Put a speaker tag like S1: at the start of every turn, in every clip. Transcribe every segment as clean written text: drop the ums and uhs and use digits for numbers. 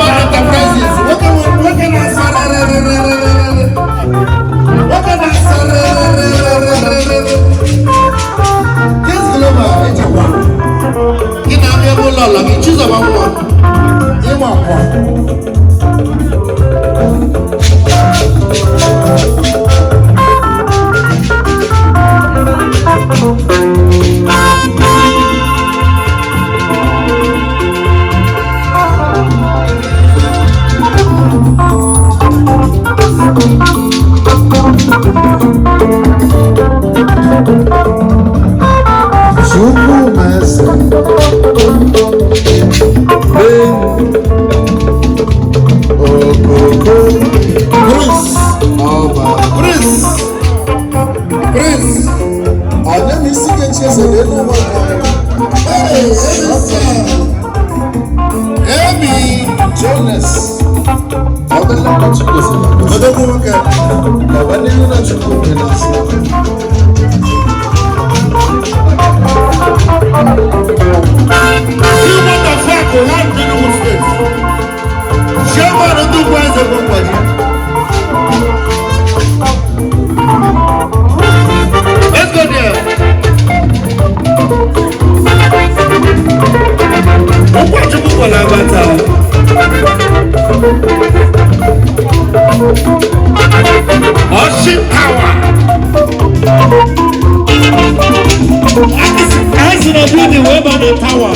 S1: Global Enterprises. Nwoke nwoke na-asa rịrịrịrịrịrị. Nwoke na-asa rịrịrịrịrịrị. Kings Global echekwa. Gị na-abịa ebe ụlọ ụlọ gị Chizọba nwa. Ịgba akwa.
S2: Chukwu meze okoko
S1: Prince.
S2: Ọba.
S1: Prince. Prince.
S2: Ọdẹ mi sí kejì ẹsẹ̀ nínú wọn kan.
S1: Hey, Emi. Emi.
S2: Jonas ọbẹ̀lẹ̀ náà Chukwu sí na
S1: Odogwu nwoke.
S2: Bàbá nínú náà Chukwu mi náà sí.
S1: Human of Akụ, one Enugu State. Chairman ndị ugwu eze bụ Nkwaji. Let's go there. Ụkwachukwu kwara agbata. Ọchị power. Anyị si na building wee ba na tower.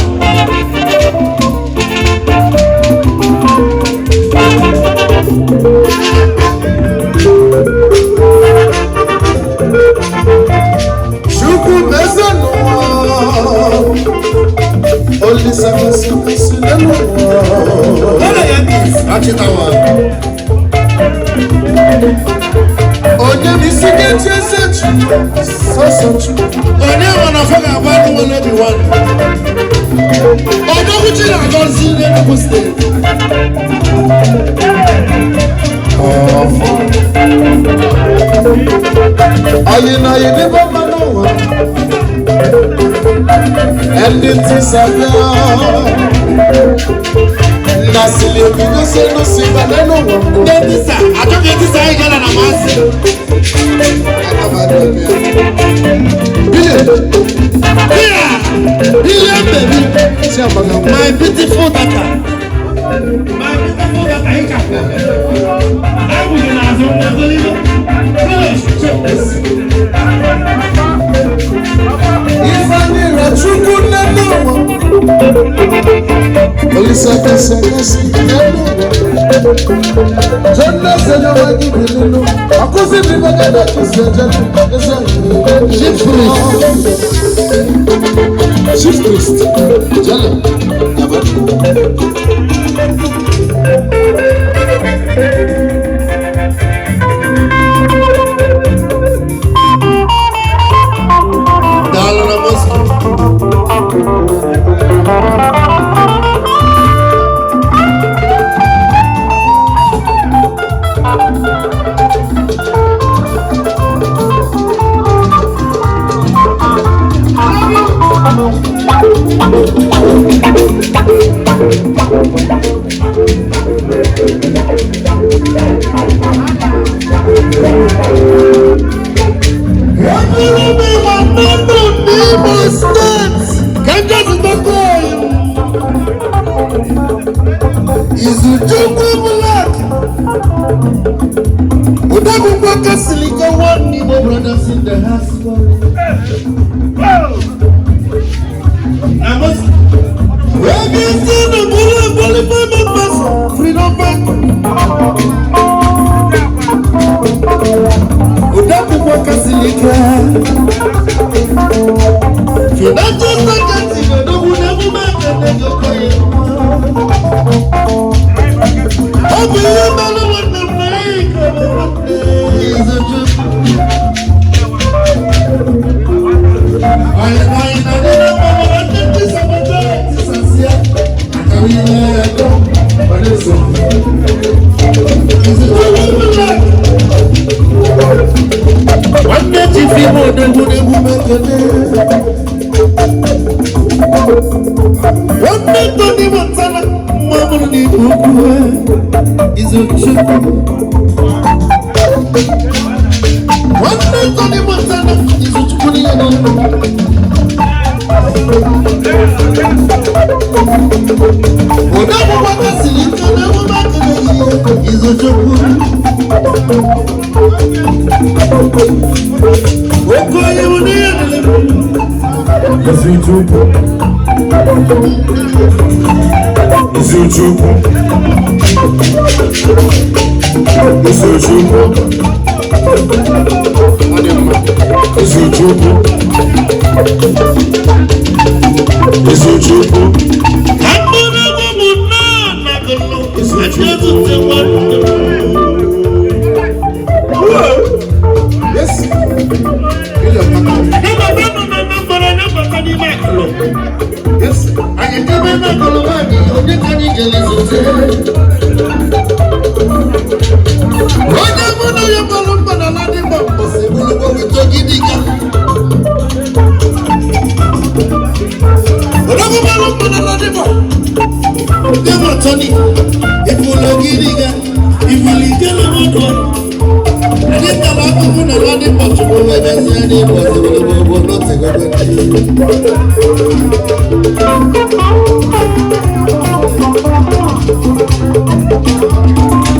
S2: Chukwu meze n'ụwa. Olisa kasị kasị n'elu ụwa.
S1: Ụlọ ya ndị Ọchị tower.
S2: Onye mi sí kejì ẹsẹ̀ Chukwu sọ́sọ́ Chukwu.
S1: Onye nwe na afọ ga-agba anụ nwere obi nwanne. Odogwu chi na-agọzi n'Enugu steeti.
S2: Ọ̀fọ̀. Ọyị na ọyị n'ebe mma n'ụwa. Ẹni tí sàbẹ̀ Nasili ebido senu si ba n'elu ụwa mbụ.
S1: Ndị ntisa, achọghị ntisa anyị gara na masị.
S2: Bile,
S1: Here, here baby,
S2: si abaga nwa.
S1: my beautiful daughter. My beautiful daughter, Ika. Anyị n'azụ n'azụ n'ihu.
S2: Ifeanyi ra Chukwu n'elu ụwa. Olisa kasị akasị n'elu ụwa. Jonas Enyewa gị bi n'elu. Akụzi bi n'ebe kụzi ejelu. Eze
S1: Chief priest.
S2: Chief priest. Jele. Yaba.
S1: Daalụ na Moscow. Eburu m ịgba mmadụ n'Imo steeti ka m jee zụta coin. Izuchukwu Black. Odeakwụkwọ Kasilike one Igbo brothers in the house. Na Moscow. ABC na bụrụ eboli members Freedom Bank. Odeakwụkwọ Kasilike. Financial secretary na-edogbu n'emume ekene gị Ọ bụ ihe mere nwanne m na anyị ka bụ nwanne. Izuchukwu.
S2: Ndị ukwu Izuchukwu. Nwanne Tony Montana, Izuchukwu n'ihe n'ọnụ. Ode akwụkwọ aka siri ike na emume aka na-eyi Izuchukwu. Oke onye bụ n'ihe dịrị m.
S1: Izuchukwu. Izuchukwu. Izuchukwu.
S2: Ọ dị mma.
S1: Izuchukwu. Izuchukwu.
S2: Mkpụrụ egwu m nnọọ na gụlụ, echezute nwanne m.
S3: Yes.
S2: Nabata nọ na Anambra, nabata n'ime Akụlụ.
S3: Yes. Anyị debe na Akụlụ anyị, onye ka anyị jere zute? Onye mụ na ya gbara mba na ala dị mma mbọsị gbulugbo wito gidiga. Odogwu gbara mba na ala dị mma. Ndị nwe Tony, ifulu gidiga, ifulu ijele mmadụ. Anyị tara akụkụ na ala dị mma chukwu wee bịazie n'ịbụ ọsị gbulugbo n'otu gogo.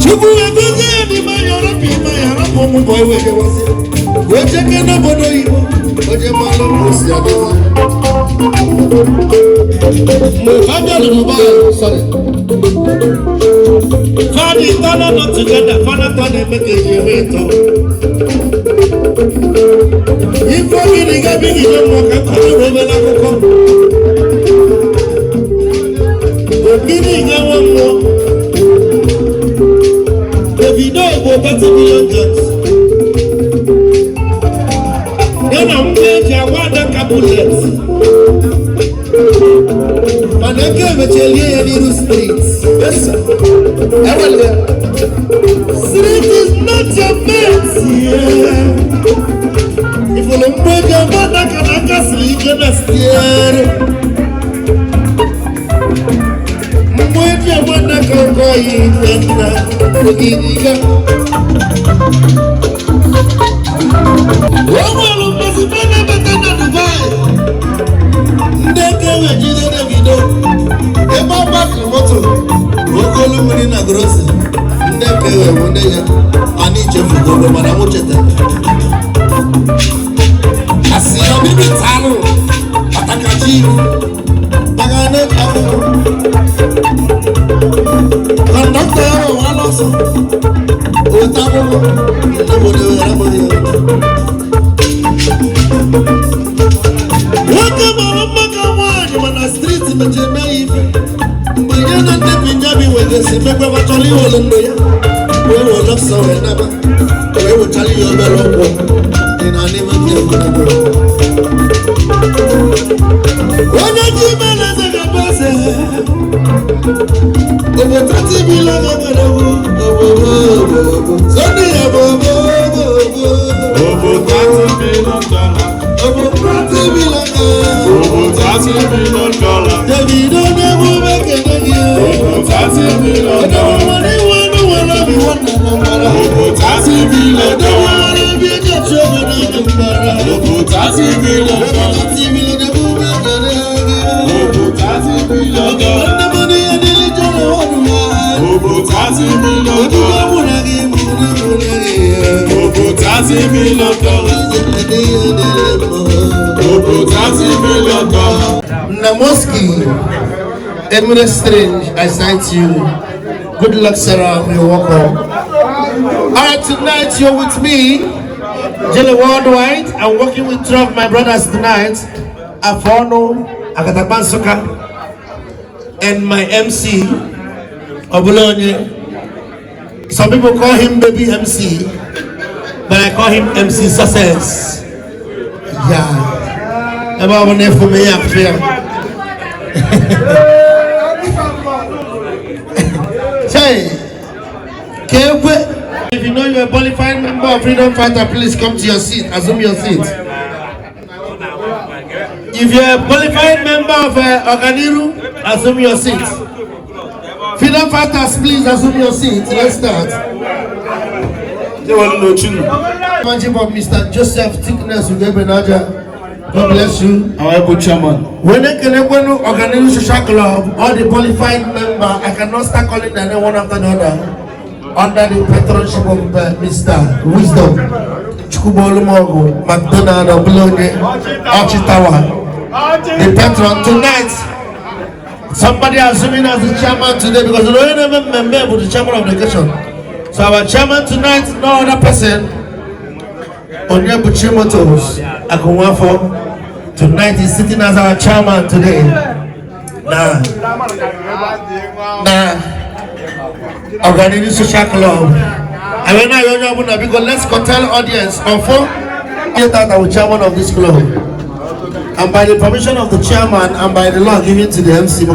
S3: Chukwu egozie ya n'ime anya ọrapụ ime ya arapụ ụmụ bụ ewe gewasị wee jeke n'obodo oyibo oje malụ ka o si adịzi mgbe fa bịara Dubai, sorry.
S2: Fadi tọ́lá nọ together, fada tọ́ na-eme ka eji eme ịtọ. Ife gịnị ga-abịa ije mmụọ ka nkọrọ obere akụkọ. Ogidi ga-enwe mmụọ. Davido bụ 30 million guns. Ya na mgbe eji agwa adaka bullet.
S3: Mana eke emechelie ya n'iru street. Yes, sir. Ewele ya.
S2: Street is not your mate. Yeah. Ifulu mgbe eji agwa adaka na aka siri ike na steering. Mgbe eji agwa adaka ọkọ ya ike nna ogidi ga.
S3: O nwere mmasị na-abata na Dubai. Ndị eke wee jide Davido ebe ọ gbakọrọ moto ogolu mmiri na grocery. Ndị eke wee nwude ya. Anyị chefugoro mana mụ chetara. Asị ya obibi talụ atakachi maka na akwụkwọ conductor ya wee wala ọsọ weta akwụkwọ ndị obodo were abụghị ya.
S2: Nwoke mara mma ka nwaanyị mana street mechara eme ya ife. Mgbe ya na ndị Punjabi wegesi mekwa chọrọ iwere ndụ ya wee were ọsọ wee naba wee wechara ya obere ụkwụ dị na n'ime ndị obodo. Onye ji ime na eze ga-abụ eze. Obodo tibila ga-enwere obodo obodo sọdị ya bụ obodo
S1: Over $30 million.
S2: Obodo tibila ga.
S1: Over $30 million.
S2: Davido n'egwu mekene gị.
S1: Over $30 million.
S2: Odogwu nwere iwe ọnụ nwere obi nwanne na mgbara.
S1: Over $30 million.
S2: Odogwu nwere obi eji achụ obodo na mgbara.
S1: Over $30 million.
S2: Tibila n'egwu mekene gị.
S1: Over $30 million.
S2: Nne m n'ihe niile jọrọ ọnụ ha.
S1: Over $30 million.
S2: Odugo mụ na gị mụ na mụ na gị.
S1: Over $30 million. Over $30 million.
S3: Namoski, Emirates Strange, I cite you. Good luck, Sarah. You're welcome. All right, tonight you're with me, Jelly Worldwide. I'm working with three of my brothers tonight, Afono, Agatabansuka, and my MC, Obulonye. Some people call him Baby MC, but I call him MC Success. Yeah. Ebe ọ bụ na efu m ya afụ ya. Hey, Kekwe. If you know you're a qualified member of Freedom Fighter, please come to your seat. Assume your seat. If you're a qualified member of Oganiru, assume your seat. Freedom fighters, please assume your seat. Let's start.
S1: Jewelu n'ochinu.
S3: Chairmanship of Mr. Joseph Thickness Ugebenaja. God bless you.
S1: Our able chairman.
S3: When they can Organization Social Club, all the qualified member, I cannot start calling their name one after the other. Under the patronship of Mr. Wisdom Chukwubolumogu McDonald Obulonye Ochitawa. The patron tonight, somebody assuming as the chairman today because the only member with the chairman of the occasion. So our chairman tonight, no other person, Onyebuchi Motors, Akunwafo. Tonight is sitting as our chairman today. Now, Organization Social Club. I mean, now you know, because let's tell audience of four that our chairman of this club. And by the permission of the chairman and by the law given to the MC,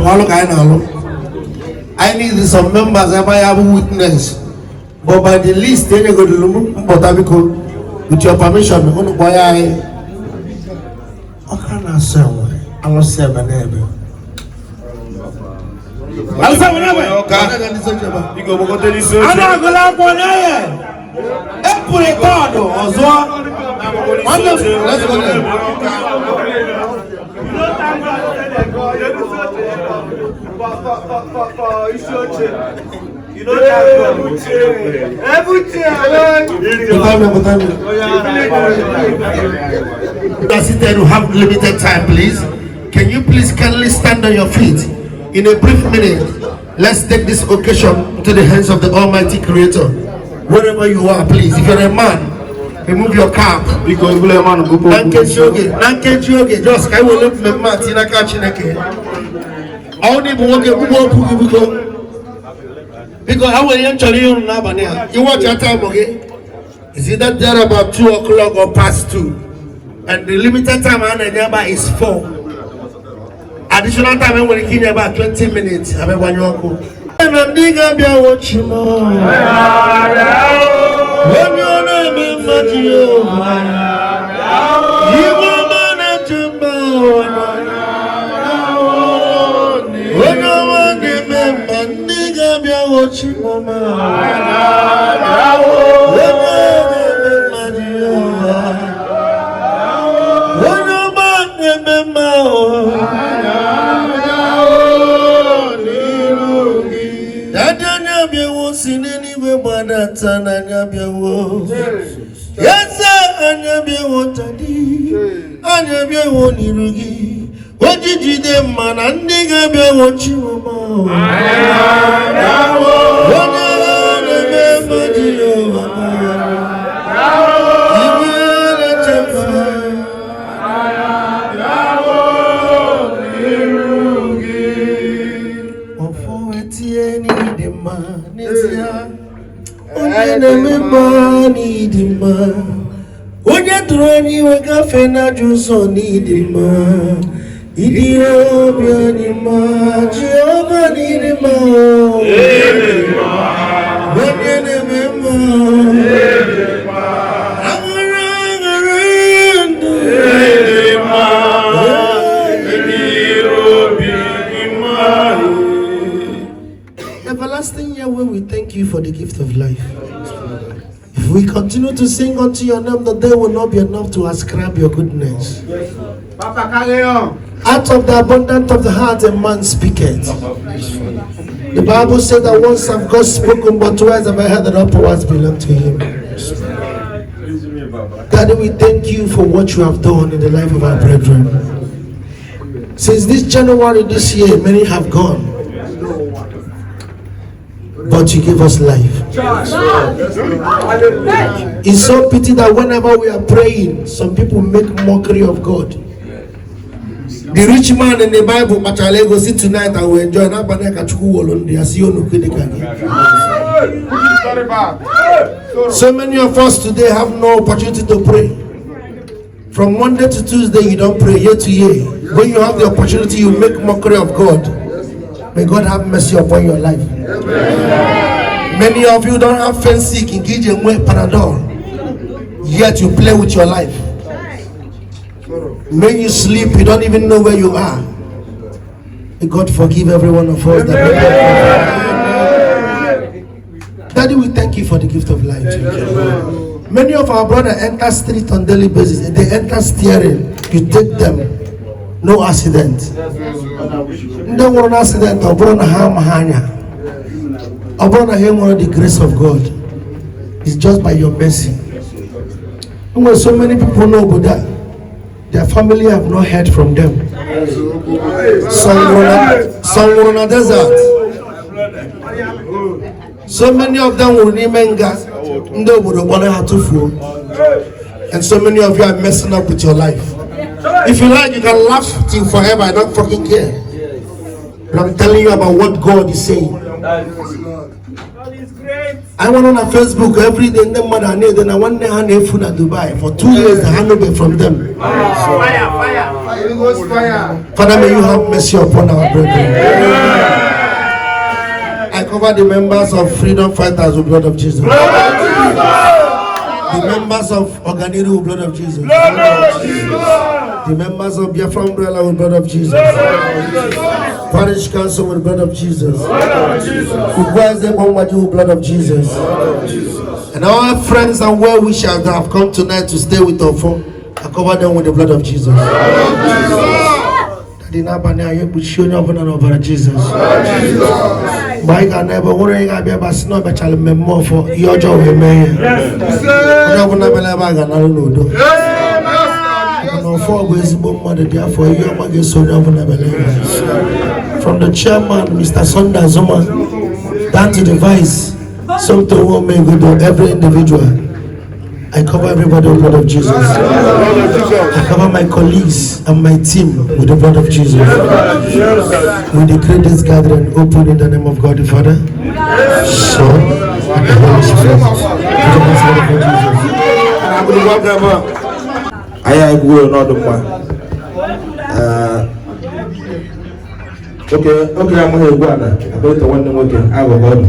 S3: I need some members I have witness. But by the list, then you go to Lumu, with your permission, I'm going to buy. Ọka na-asọ enwe alụsị ebe n'ebe alụsị ebe n'ebe.
S1: Ọka. Biko gbagote n'isi oche.
S3: A na-agụla akwụkwọ n'ehie epụrụ tọọdụ ọzọ nwanne m. Let's go there.
S4: You know that
S3: Pụta pụta. Seated, we have limited time, please. Can you please kindly stand on your feet in a brief minute? Let's take this occasion to the hands of the Almighty Creator. Wherever you are, please. If you're a man, remove your cap.
S1: Biko ebule mmanụ gbogbo.
S3: Na nkeji oge, na nkeji oge, just ka anyị were mmemme a tinye n'aka Chineke. Ọ na ịbụ nwoke, gbugbo okwu gị, biko. Biko, ha nwere ihe m chọrọ ịhụrụ n'abalị a. Iwọchi time gị. Is either there about 2 o'clock or past 2. And the limited time a na-enye ebe a is 4. Additional time enwere ike inye ebe a, 20 minutes, abịagbanye ọkụ. Na ndị ga-abịa wochi m. Onye ọ na-eme mma Jehova. Igwe ọma na-eche mba ụwa. Onye ọma na-eme mma, ndị ga-abịa wochi m ọma. Onye na-eme mma Jehova. Onye ọma na-eme mma o. Daddy, anyị abịawo, si n'eluigwe gbadata na anyị abịawo. Eze, anyị abịawo, Daddy, anyị abịawo n'iru gị. Ojijide mma na ndị ga-abịawo Chiwoma. Onye na-eme mma Jehova. Igwe na-eche mma. Ọfọ etinye n'ịdị mma n'ezie, onye na-eme mma n'ịdị mma, onye tụrụ anyị iwe gafee n'ajọ ụzọ n'ịdị mma, ịdị obi anyị mma, Jehova, n'ịdị mma, onye na-eme mma, aṅụrị aṅụrị ndụ.
S1: Ịdị mma, ịdị obi gị mma.
S3: Everlasting Yahweh, we thank you for the gift of life. If we continue to sing unto your name, the day will not be enough to ascribe your goodness.
S4: Papa, carry on.
S3: Out of the abundance of the heart, a man speaketh. The Bible said that once have God spoken, but twice have I heard that all powers belong to him. Daddy, we thank you for what you have done in the life of our brethren. Since this January this year, many have gone. But you gave us life. It's so pity that whenever we are praying, some people make mockery of God. The rich man in the Bible, kpachara ego si, "Tonight I will enjoy." N'abalị ka Chukwu wolu ndị ya si onu ka gị. So many of us today have no opportunity to pray. From Monday to Tuesday, you don't pray year to year. When you have the opportunity, you make mockery of God. May God have mercy upon your life. Many of you don't have Phensic in Gije Panadol. Yet you play with your life. When you sleep, you don't even know where you are. May God forgive every one of us that Many of our brothers enter street on daily basis. They enter steering. You take them, no accident. Ndị nwụrụ na accident, ọ bụrụ na ha amaghị anya, ọ bụrụ na ha enwere the grace of God, it's just by your mercy. Enwere so many people n'obodo a, their family have not heard from them. Some nwụrụ na desert. So many of them nwụrụ n'ime nga, ndị obodo kpọrọ ha tụfuo. And so many of you are messing up with your life. If you like, you can laugh till forever. I don't fucking care, but I'm telling you about what God is saying. I went on Facebook every day, ndị mmadụ a na-ede na nwanne ha na-efu na Dubai for 2 years, ha anụbeghị from them.
S4: Fire, fire.
S3: Father, may you have mercy upon our brethren. I cover the members of Freedom Fighters with blood of Jesus. The members of Oganiru with blood of Jesus. The members of Biafra Umbrella with blood of Jesus. Parish Council with blood of Jesus. Ugwaze Gwangwaji with blood of Jesus. And all friends and well wishers that have come tonight to stay with Ofo, I cover them with the blood of Jesus. Daddy, n'abalị anyị, ekpuchi onye ọbụla n'ọbara Jizọs. Mgbe anyị ga-ana ebe nwere onye ga-abịa ebe a sị na ọ bịachara mmemme ọfọ, ihe ọjọọ wee mee ya. Onye ọbụla bịara ebe a ga-analụ n'udo. Maka na ọfọ bụ ezigbo mmadụ dị afọ, ihe ọma ga-eso onye ọbụla bịara ebe a. From the chairman, Mr. Sunday Azuma, down to the vice, Somto Omegodo, every individual. I cover everybody with the blood of Jesus. I cover my colleagues and my team with the blood of Jesus. We decree this gathering open in the name of God the Father, Son, and the Holy Spirit. Put your hands together for Jesus.
S5: Anyị ekwugo n'ọdụ mma. Oke oke amaghị egwu ana akọrịta nwanne m nwoke aghọghọ ọdụ,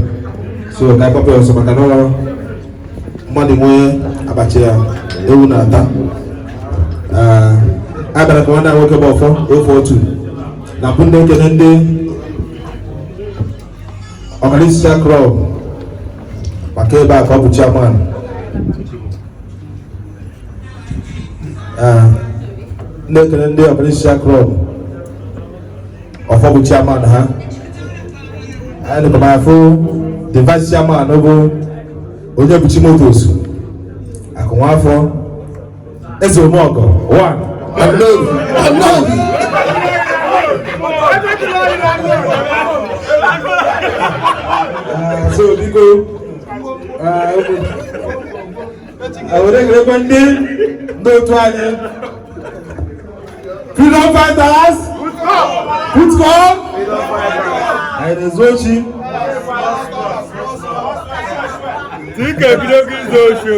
S5: so ka anyị kpọpụ ya ọsọ, maka na ọ mmadụ nwee abacha ya ewu na-ata. A bịara ka nwanne ya nwoke bụ ọfọ 042 na mbụ, ndị ekene ndị Ọkanisisia Club maka ebe a ka ọ bụ chairman. Ndị ekene ndị Ọkanisisia Club, ọfọ bụ chairman ha. Anyị nụkwa ma afụ the vice chairman bụ onye buchi motos akụnwafọ eze omeọgọ one.
S3: Anobi, Anobi.
S5: So biko, were ekelekwe ndị otu anyị, Freedom Fighters Putcom. Anyị na-ezu ochi.
S4: Dike bido gị izu ochi.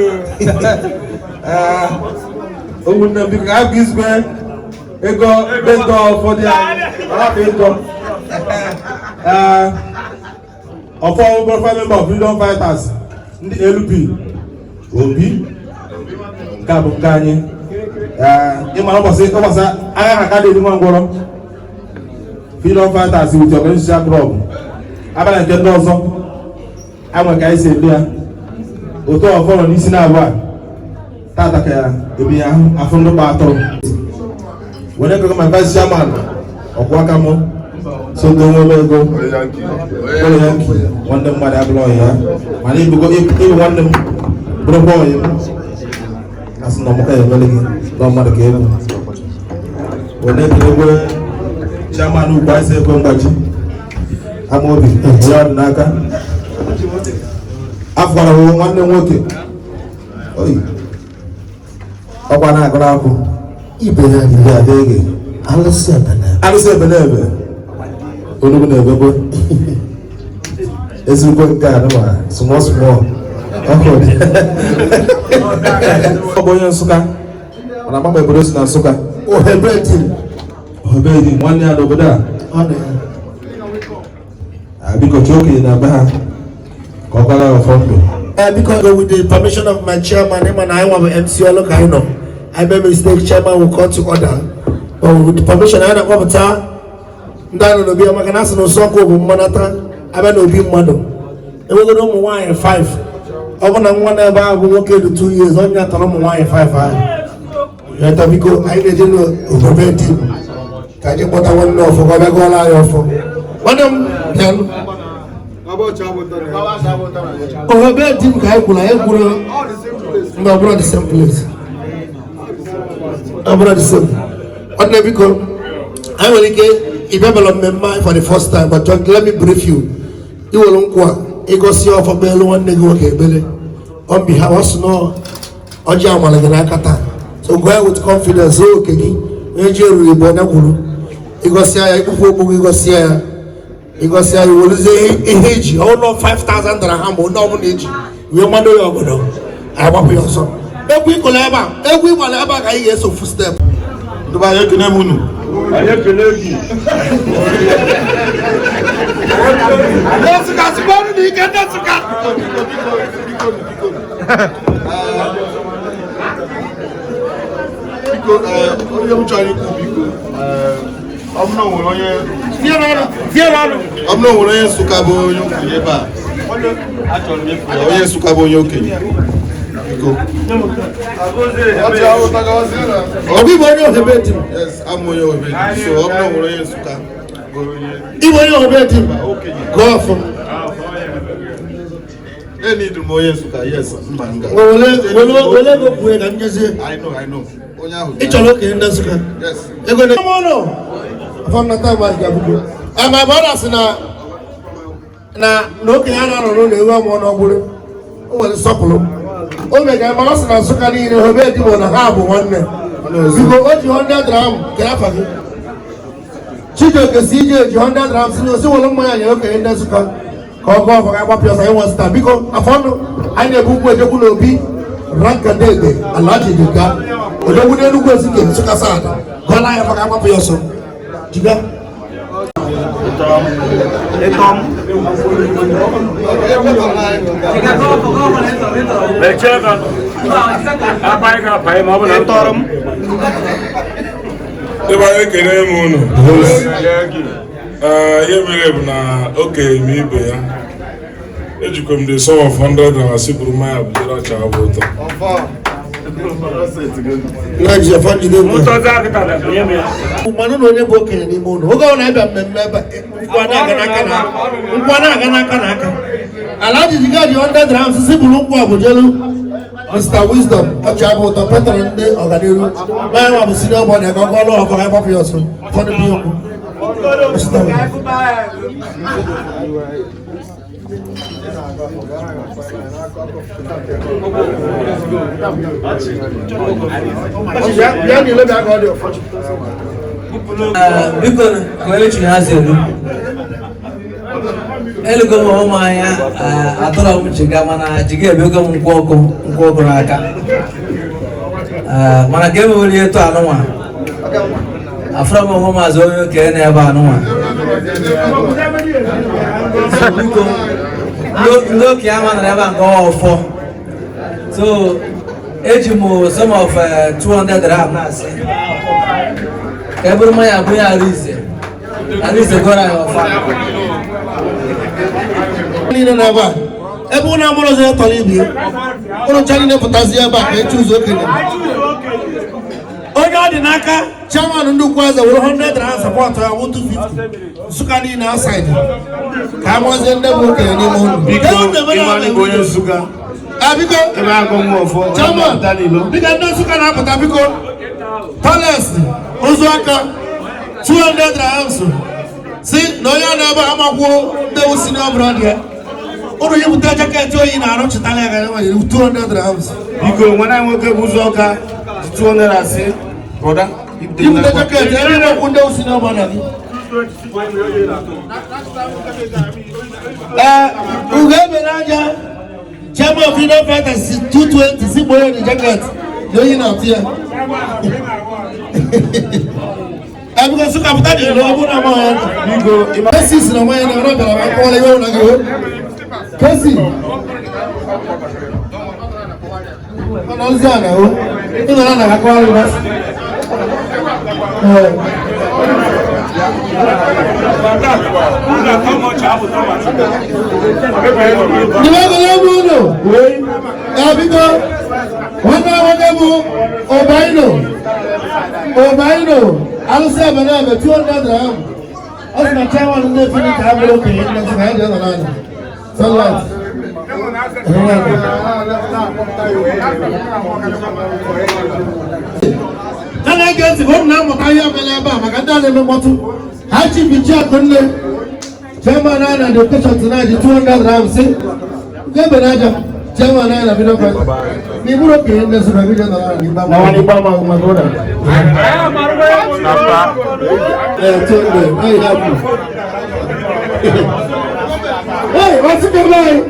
S5: Ụmụnne m, biko, ka a izugbe ego ego ụfọdụ anyị hapụ ego ọfọ profile member of Freedom Fighters, ndị LP Obi nke a bụ nke anyị. Ịmara ụbọchị agha ha ka dị nwa ngwọrọ Freedom Fighters with Organization Club abala nke ndị ọzọ anwe ka anyị si eme ya otu ọfọrọ n'isi na-abụ a tata ka ya ebi ya ahụ afụ ndị gba atụrụ were ego ma vice chairman ọkwụ aka mụ so ndị nwe ego ụlọ ya nki nwanne mmadụ abụrụ ọyị ya, mana ịbụgo ịbụ nwanne m bụrụkwa ọyị m, asị na ọmụka ya emere gị na mmadụ ka ego were ekelegwe chairman ugwu asị ekwe mgbaji amaobi onye ọdụ n'aka afọkwara m nwanne m nwoke oyi ọkwa na-agụrụ akwụ
S3: Ibe ya
S5: ibe
S3: ya.
S5: ada ege.
S3: Alụsị ebene.
S5: Alụsị ebe onugbu na-ebekwe ezigbo nke a nụma small small ọkụ dị. Ọ bụ onye Nsụka, mana mama obodo si na Nsụka.
S3: Ohebedi.
S5: Obedi nwanne ya n'obodo a.
S3: Ọ na ya.
S5: Ah, biko, chọọ okenye na be ha ka ọ gwara ya ọfọ ndụ.
S3: Because with the permission of my chairman, him and I want MC Olo Kaino. I made mistake, chairman will call to order. But with the permission, I don't ndị a nọ n'obi maka na asị na ụsọkụ bụ mmanata abịa n'obi mmadụ enwegoro ụmụ nwaanyị 5. Ọ bụ na nwa n'ebe ahụ bụ nwoke dị 2 years, onye atọrọ ụmụ nwaanyị 5 ahụ. Yọta biko, anyị na-eje n'obodo di m ka anyị kpọta nwanne ọfọ ka ọ bịa gụọla anyị ọfọ. Nwanne m, bịanụ. Obodo di m ka anyị kwuru, anyị kwuru mgbe ọ bụrụ the same place. Ọ bụrụ the same. Nwanne, biko, anyị nwere ike ịbịabala mmemme anyị for the first time, but just let me brief you. Iwere nkwụ a, ịgosi ọfọ, kpeelu nwanne gị nwoke ekpere on behalf. Ọ sị nọ ọjị amala gị n'aka taa, so go ahead with confidence. Oke gị onye ji eruru igbo onye kwuru, ịgosi ya, ikpukpu okpu gị, ịgosi ya, ịgosi ya, iwerezie ihe iji ọnụ 5000 dirham, onye ọbụla eji wee mado ya obodo, anyị gbapụ ya ọsọ. Egwu ịkụla ebe a, egwu ịgbala ebe a, ka anyị ga-eso fu step.
S6: Ndị be anyị, ekene m unu.
S4: Anyị ekele gị.
S3: Ndị Nsụka, sịkwanụ n'ike, ndị Nsụka.
S6: Biko, biko, biko, biko, biko. Onye m chọrọ ikwu, biko, ọ bụrụ na o nwere onye ọ bụrụ na o nwere onye Nsụka bụ onye okenye ebe a, onye Nsụka bụ onye okenye, biko.
S3: Obi bụ onye ohebe di m.
S6: Yes, abụ onye Ohebe, so ọ bụrụ na o nwere onye Nsụka bụ onye
S3: Ịbụ onye ohebe di m.
S6: Okenye.
S3: Gụọ ọfụm.
S6: Eniduru m onye Nsụka, yes, mba nga.
S3: Were were ego kwue ka njezie.
S6: I know, I know. Onye ahụ.
S3: Ị chọrọ okenye ndị Nsụka?
S6: Yes.
S3: Ego na ụlọ afọ nnata mmadụ ga-abụgo. My brother sị na na na okenye a na-anọ n'ụlọ ewu amụọ n'ọgbụrụ, o nwere nsọpụrụ o mega, mana ọ sị na Nsụka niile Ohebe Dimo na ha bụ nwanne. Biko, o ji 100 dirham kere afa gị. Chijioke si ije eji 100 dirham si na osi were mmanya nyere okenye ndị Nsụka ka ọ gụọ ọfọ ka agbapụ ọsọ. Anyị nwe biko, afọ ọnụ anyị na-ebu nkwụ ejekwu n'obi Rankadede Alhaji Jiga Odogwu n'Enugwu Ezike, Nsụka sad, gụọla ya afọ ka agbapụ ya ọsọ. Jiga.
S4: Mechie ka abaghị ka abaghị ma ọ bụ na ntọrọ m.
S7: Ebe anyị ekele m unu. Ee, ihe mere bụ na okenye m ibe ya ejikwa m the sum of 100 naira buru mmanya bujere ọcha bụ ụtọ.
S3: Na ji afọ njide mgbe
S4: Ntọzi akịta na nye m ya.
S3: Mmanụ na onye bụ okenye n'ime ụlọ, oge ọ na-abịa mmemme ebe a, nkwụ a na-aga n'aka na nkwụ a na-aga n'aka na aka. Alhaji Jiga ji 100 dirhams si buru nkwụ abụjelu Mr. Wisdom ọchị abụ ụtọ petara ndị ọganiru mmanya nwa bụ senior body ka ọ gụọlụ ọkọ ka gbapụ ya ọsọ. Ụfọdụ bụ okwu Mr. Bịa n'ile, bịa ka ọ dị ụfọdụ.
S8: Biko, kwere Chinazụ elu elugo m ụmụ anya atọrọ m jiga, mana jiga ebego m nkwụ ọkụ, nkwụ ọkụ n'aka. Mana ka e mewere etu anụnwa, afọrọ m onwe m azụ onye okenye na-ebe anụnwa. So biko, ndị okenye ama nọrọ ebe a nke ọfọ, so eji m some of 200 dirham na-asị ka e bụrụ mmanya bụ ya Arinze, Arinze gọrọ anyị ọfa.
S3: Niile n'ebe a, ebe ụnụ amụrụzi ya tọrọ ibi ụnụ ncha niile pụtazi ebe a ka echi ụzọ okenye onye ọ dị n'aka. Chairman ndị ukwu eze were 100 dirham support ya, wụ 250. Nsụka niile outside ka a mazie ndị bụ okenye n'ime ụlọ.
S5: Biko, ịmalị bụ onye Nsụka.
S3: Ah, biko.
S5: Ebe agụ nwa ọfọ.
S3: Chairman,
S5: pụta n'ilo.
S3: Biko, ndị Nsụka na-apụta, biko. Palace ụzọ aka 200 dirhams si na onye a na-ebe amakwuo ndị ewu senior brother ya ụnụ yipụta jacket oyi na-arụ chịtara ya, gara nwere 200 dirhams.
S5: Biko, nwanne anyị nwoke bụ ụzọ ọka ji 200 asị brother.
S3: Yipụta jacket ebe na-ekwu ndị ewu senior brother gị. Ee, ugo ebe n'anya, chairman of Freedom Fighters si 220 si gboo ya jacket na oyi na-atụ ya. Ee, biko, Nsụka, pụta n'ilo. Ọ bụrụ na amaghị ya.
S5: Biko, ịma.
S3: Kesi si na nwaanyị na ọrụ bịara ma akọwala ihe ụlọ gị o. Kesi. Mana ozi a na o. Ị nọrọ na akọwala gị. Ee. Ndịbe ebe unu ya biko nwanne nwoke bụ Obaino Obaino alụsị ebe na ebe 200 dirham. Ọ sị na chairman ndị Infinity abụrụ okenye nne sị na ya jee nọ n'anya. Sunlight. A na-ege ntị ka ụmụ na-amụta ihe mere ebe a maka ndị a na-eme mkpọtụ. Ha chi bichi akụ nne. Chairman anyị na the occasion tonight 200 dirham sị. Nke ebe na aja chairman anyị na bido kwa. Na iburu okenye nne sị na gị jee nọ n'ala n'igba. Na wani gba ma ma gora. Eh, 200. Now you have me. Hey, what's it going?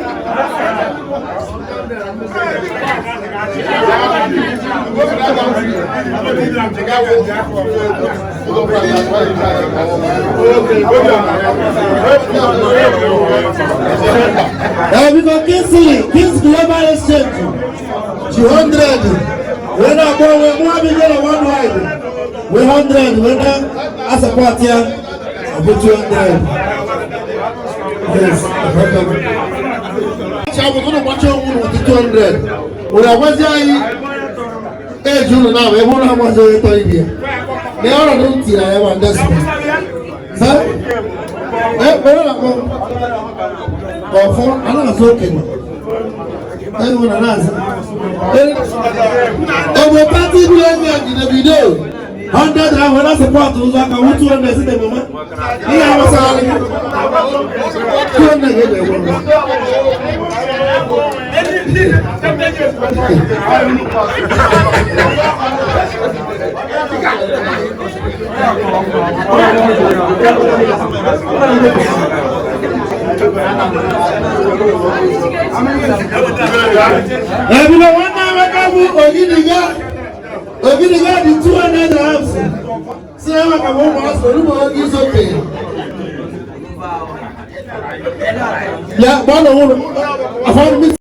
S3: Because Kingsley, Kings Global Exchange, 200. When I go, we move get a one wide. We 100. When I support here, I put 200. Yes, I was going to watch with 200. When I was there, June now, we won't have much of it here. They are not here, I want this. Sir? Eh, where are you? Oh, for I don't know, okay. I don't want to answer. Oh, party will in the video. 100 and when I support 200 in the moment. Yeah, I was 200. Oginiga di 200 dirhams. Si ya maka bụ ụmụ asụ olugbo oge izu okenye. Ya gbaa n'onwe afọ mmiri.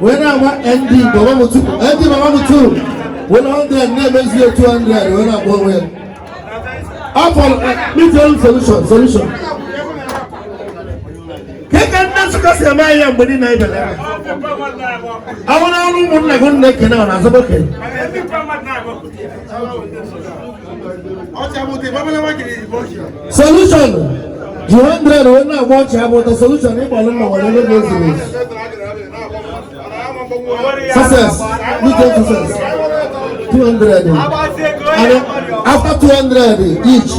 S3: Wee na-agba ND baba m tu ND baba m tu wee na 100 na-emezi 200 wee na-agba onwe ya. Afọ medium solution. Keke ndị Nsụka si eme ahịa mgbe niile anyị bịara ebe. Awụ na ọrụ ụmụnna gị na-ekene ọ na-azọba okenye. Solution 200 wee na-agba ọchị abụ ụtọ solution ịgbalụ mma nwere ebe ga-ezuru ezu. Success, medium success 200. And after 200 each,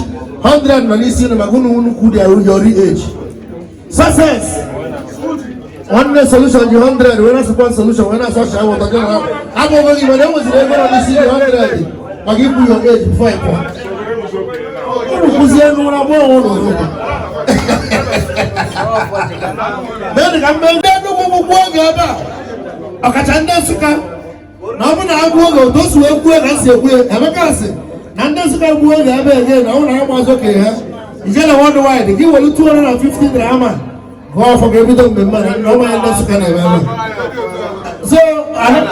S3: 100 nọ n'isi unu maka unu nnukwu dị your age. Success. One solution dị 100 wee na-support solution wee na-asọ ọchị abụ ụtọ gị na abụghị gị mana enweziri ego nọ n'isi dị 100 maka ikwu your age before ị pụọ. Unu kwụzie n'ụra gbaa onwe unu n'ụlọ. Mee ka mgbe ndị Enugu gbugbu oge ebe a ọkacha ndị Nsụka na ọ bụ na agụ oge otu o si wee kwuo ka si ekwu Emeka sị na ndị Nsụka gbuo oge ebe ege na ọ bụ na agbazi okenye ha ije na worldwide gị were 250 drama gụọ ọfọ ga-ebido mmemme na ndị ọma ya ndị Nsụka na-eme ebe so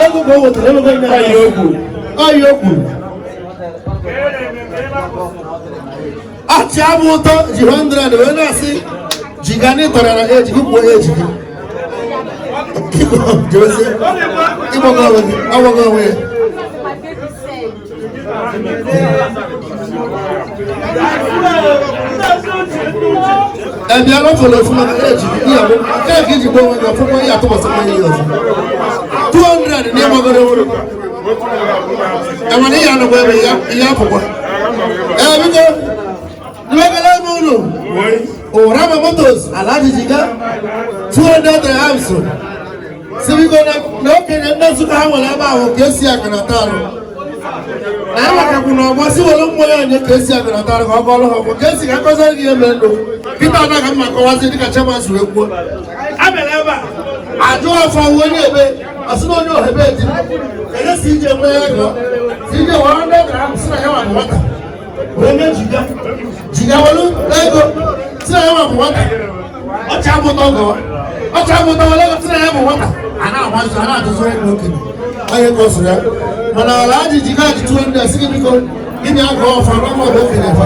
S3: ego ka o wetara ego nye ọya o kwuru ọchị abụ ụtọ ji 100 wee na-asị jiga na ịtọrọ na eji gị kwuo eji gị ịgbago onwe ya. Ẹbí alọ́fọ̀lọ́ fún maka eji gị ihe bụ nke ka iji gbuo onwe gị ọfụma ihe atụbọsị mmanya ihe ọzọ 200 na ịgbagoro onwe enwere ihe anụkwa ebe ihe apụkwa. Ee biko ndịbe ebe unu Orama Motors Alhaji Jiga 200 dirhams. Si biko na okenye ndị Nsụka ha nwere ebe ahụ ka esi akụnata arụ na ya makakwu na ọgbọ si were mmụọ ya onye ka esi akụnata arụ ka ọ gọọrọ ha ọgbọ ka esi ka akọziri gị ihe mere ndụ kịta anaghị mma kọwazi dịka chairman si wee kwuo. A bịara ebe a ajụ ọfọ onye ebe asị na onye ohebe dị enye si ije nwee ego si ije were 100 dirhams si na ya nwa bụ nwata wee mee jiga jiga were ego si na ya nwa bụ nwata ọcha amụta ọgọ ọcha amụta were ego si na ya bụ nwata a na-agbazu a na-atụzụ ego okenye onye ka ọ sụrụ ya mana ala aji jiga ji 200 si gị biko gịnị agụ ọfọ na ọmụ ọbụ okenye fa.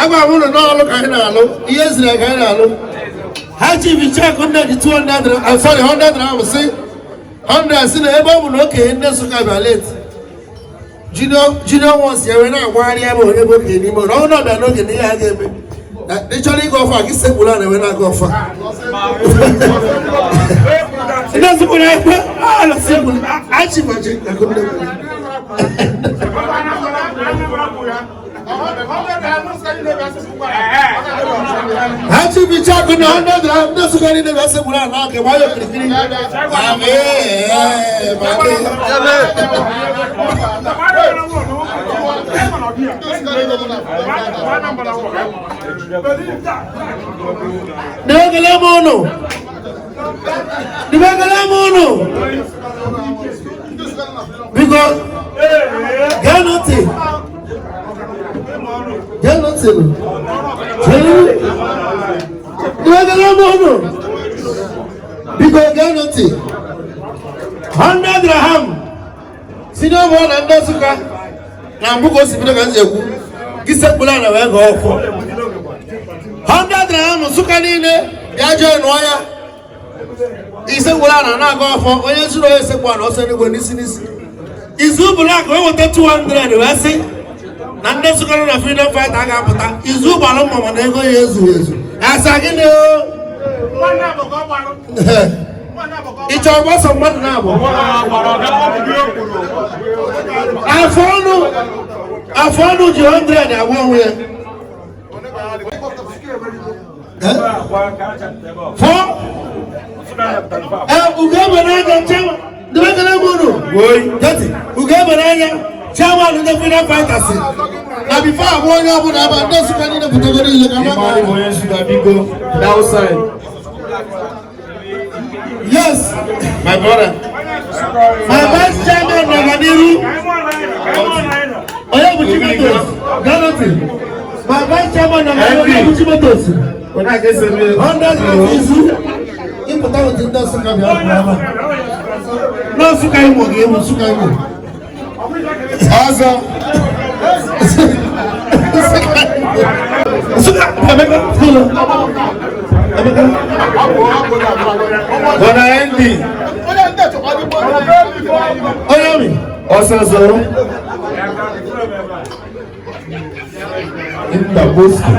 S3: Agwa m ụnụ n'ọlụ ka anyị na-alụ, ihe ziri ka anyị na-alụ. Ha chief Icheku nne ji 200, sorry, 100 rand, sị 100, si na ebe ọ bụ na okenye ndị Nsụka bịa late. Junior junior ones ya wee na-agbagharị ebe onye bụ okenye n'ime ụlọ. Ọ bụrụ na ọ bịa n'oge na ihe a ga-eme. Na ị chọrọ ịga ọfa, gị sekpuru ala wee na-aga ọfa. Ndị Nsụka na-ekwe ala sekpuru achịbachi akụ ndị mmadụ. Ha chief Icheku na 100 rand, ndị Nsụka niile bịa sekpuru ala aka gbaa ya okirikiri. Amee, ma Dibekele m ụnụ. Dibekele m ụnụ. Biko, geenụ ntị. Geenụ ntị nụ. Chere. Dibekele m ụnụ. Biko, geenụ ntị. 100 dirham. Si n'ọbụ na ndị Nsụka na mbụ ka o si bido ka m si ekwu gị sekpuru ala wee gọọ ọfọ. 100 dirham, Nsụka niile bịa jee nụọ ya. Isekpuru ala na-agọ ọfọ, onye zuru onye sekpu ala ọsọ n'igwe n'isi n'isi. Izu Black wee weta 200 wee sị na ndị Nsụka nọ na freedom fighter ga-apụta. Izu gbara mma, mana ego ya ezughị ezu. Asa gịnị o? Ị chọrọ gbasọ mmadụ na-abụ afọ ọnụ, afọ ọnụ ji 100 agwa onwe ya. Fọ ugegbe n'anya chairman, ndebekele m unu geti ugegbe n'anya chairman ndị freedom fighters na before abụọ onye ọbụla aba, ndị Nsụka niile pụtagoro ile ka mmadụ. Yes,
S6: My brother.
S3: My vice chairman nọ n'iru. Onye bụ Chimotos? Ganotti. My vice chairman nọ n'iru. Onye bụ Chimotos? 100 na izu. Ịpụta otu ndị Nsụka bịa pụọ ebe a. Na Nsụka Imo ga-ewu Nsụka Imo.
S6: Ọzọ.
S3: Nsụka Imo. Nsụka Emeka Fụlụ. Emeka.
S6: Brother Andy.
S3: Onye mi.
S6: Ọsọsọ. Nta Bosco.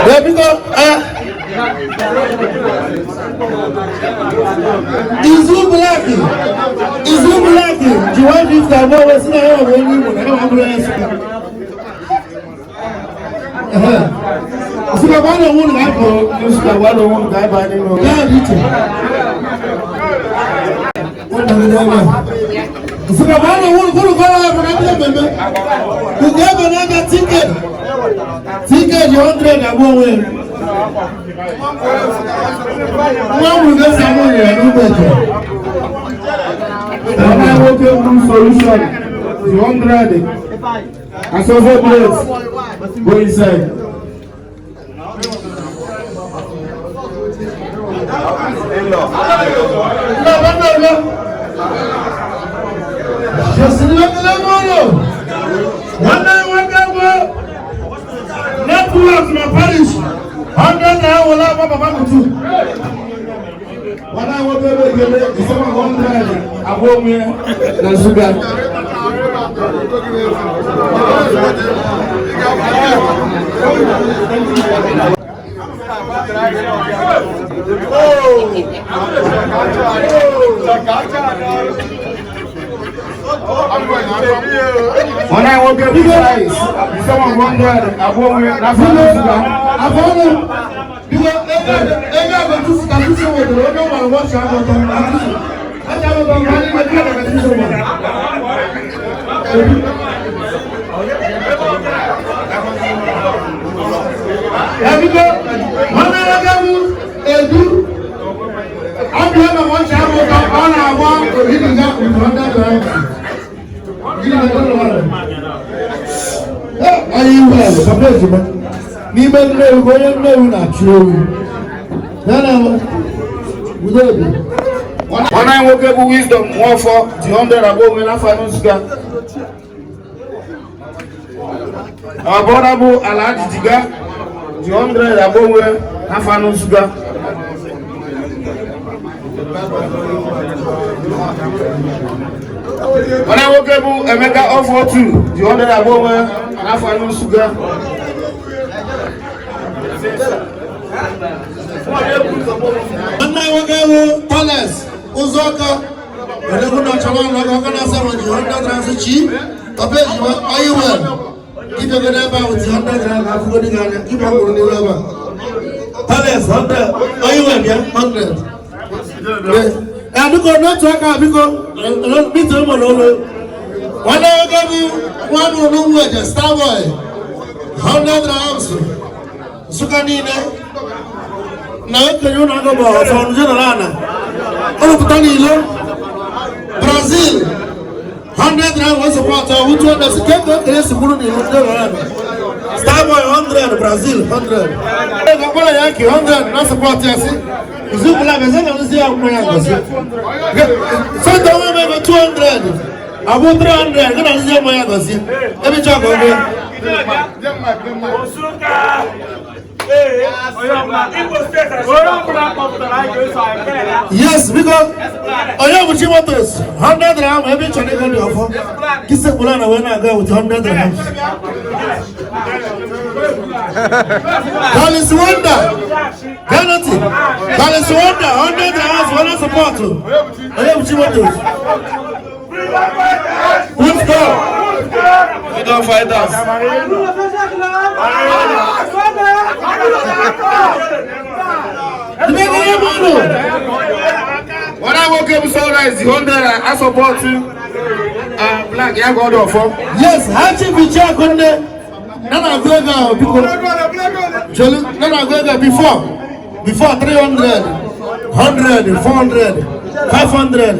S3: Ee, biko, Izu Black, Izu Black ji 150 abụọ wee sị na ya bụ onye Igbo na ya ma bụrụ onye Nsụka. Nsụka gba na onwe unu ga-apụ.
S6: Nsụka gba na onwe unu ga-aba n'ime.
S3: Ya dị iche. Ụnụ nọgide ebe a. Nsụka gba na onwe unu kwuru kọrọ ya maka ndị mmemme. Ugo ebe n'aka ticket. Ticket ji 100 abụọ onwe ya. Nwa nwụrụ ga-esi amụ ya n'ugbo eke.
S6: Nwanne nwoke bụ solution. 200. Asọsọ plate. Go inside.
S3: No, no, no, no. Nwanne nwoke bụ network na parish 100 na awụla agba papa kutu.
S6: Nwanne nwoke bụ ekele isema 100 abụọ onwe ya na Nsụka. Nwanne nwoke bụ rice isema 100 abụọ onwe ya na Nsụka.
S3: Afọ ọnụ biko, ego agọtụsụ ka tụsụ wetara onye nwere wọchị agọtọ na tụsụ. Aja agọtọ ka anyị nweta ka tụsụ nwere. Ebiko, nwanne nwoke bụ Edu. Ọ bụ ebe wọchị agọtọ ọ na-agba ogiriga with 100 naira. Ogiriga dollar. Anyị iwu ala, papa ejima. N'ime Nnewi ka onye Nnewi na-achụ ewu. Ya na udo obi.
S5: Nwanne anyị nwoke bụ Wisdom Nwafọ ji 100 agba onwe n'afọ anụ Nsụka. Our brother bụ Alhaji Jiga ji 100 agba onwe n'afọ anụ Nsụka. Nwanne nwoke bụ Emeka Ọfọtu ji 100 agba onwe n'afọ anụ Nsụka.
S2: Nwanne nwoke bụ Palace Ụzọka odogwu na ọchọrọ ọnụ ọkụ na-asa nwe ji 100 rand chi papa ejima oyiwel dibịa go n'ebe ahụ ji 100 rand afụgo dị gị anya dibịa kwụrụ n'ihu ebe a. Palace 100 oyiwel bịa 100. Ee, biko n'otu aka, biko biko ụmụ n'ụlọ. Nwanne nwoke bụ nwa mụrụ n'ụmụ eje Starboy 100 rand Nsụka niile na okenye ụlọ agụ bụ ọfọ general ana ụlọpụta n'ilo Brazil 100 rand wee support ọwụ 200 ke ka okenye si kwuru n'ilo general ana Starboy 100 Brazil 100 ego mkpọrọ ya ki 100 na support ya si izukwula beze na nzi ya mmanya ngozi sọnde onwe m ego 200 abụ 300 gị na nzi ya mmanya ngozi ebe chọọ ka ọ bụ. Yes, because onye bụ Chimotos 100 rand ebe ị chọrọ ego dị ọfọ kisekpụla na wee na-aga with 100 rand. Collins Wonder, Gannety, Collins Wonder 100 rand wee na support onye bụ Chimotos. Let's go.
S5: Freedom fighters. Nwanne nwoke bụ Sunrise 100 a support Black ya God ọfọ.
S2: Yes, ha chi bụ Chiakunne na na-agụ ego ahụ biko. Chelu na na-agụ ego before 300, 100, 400, 500.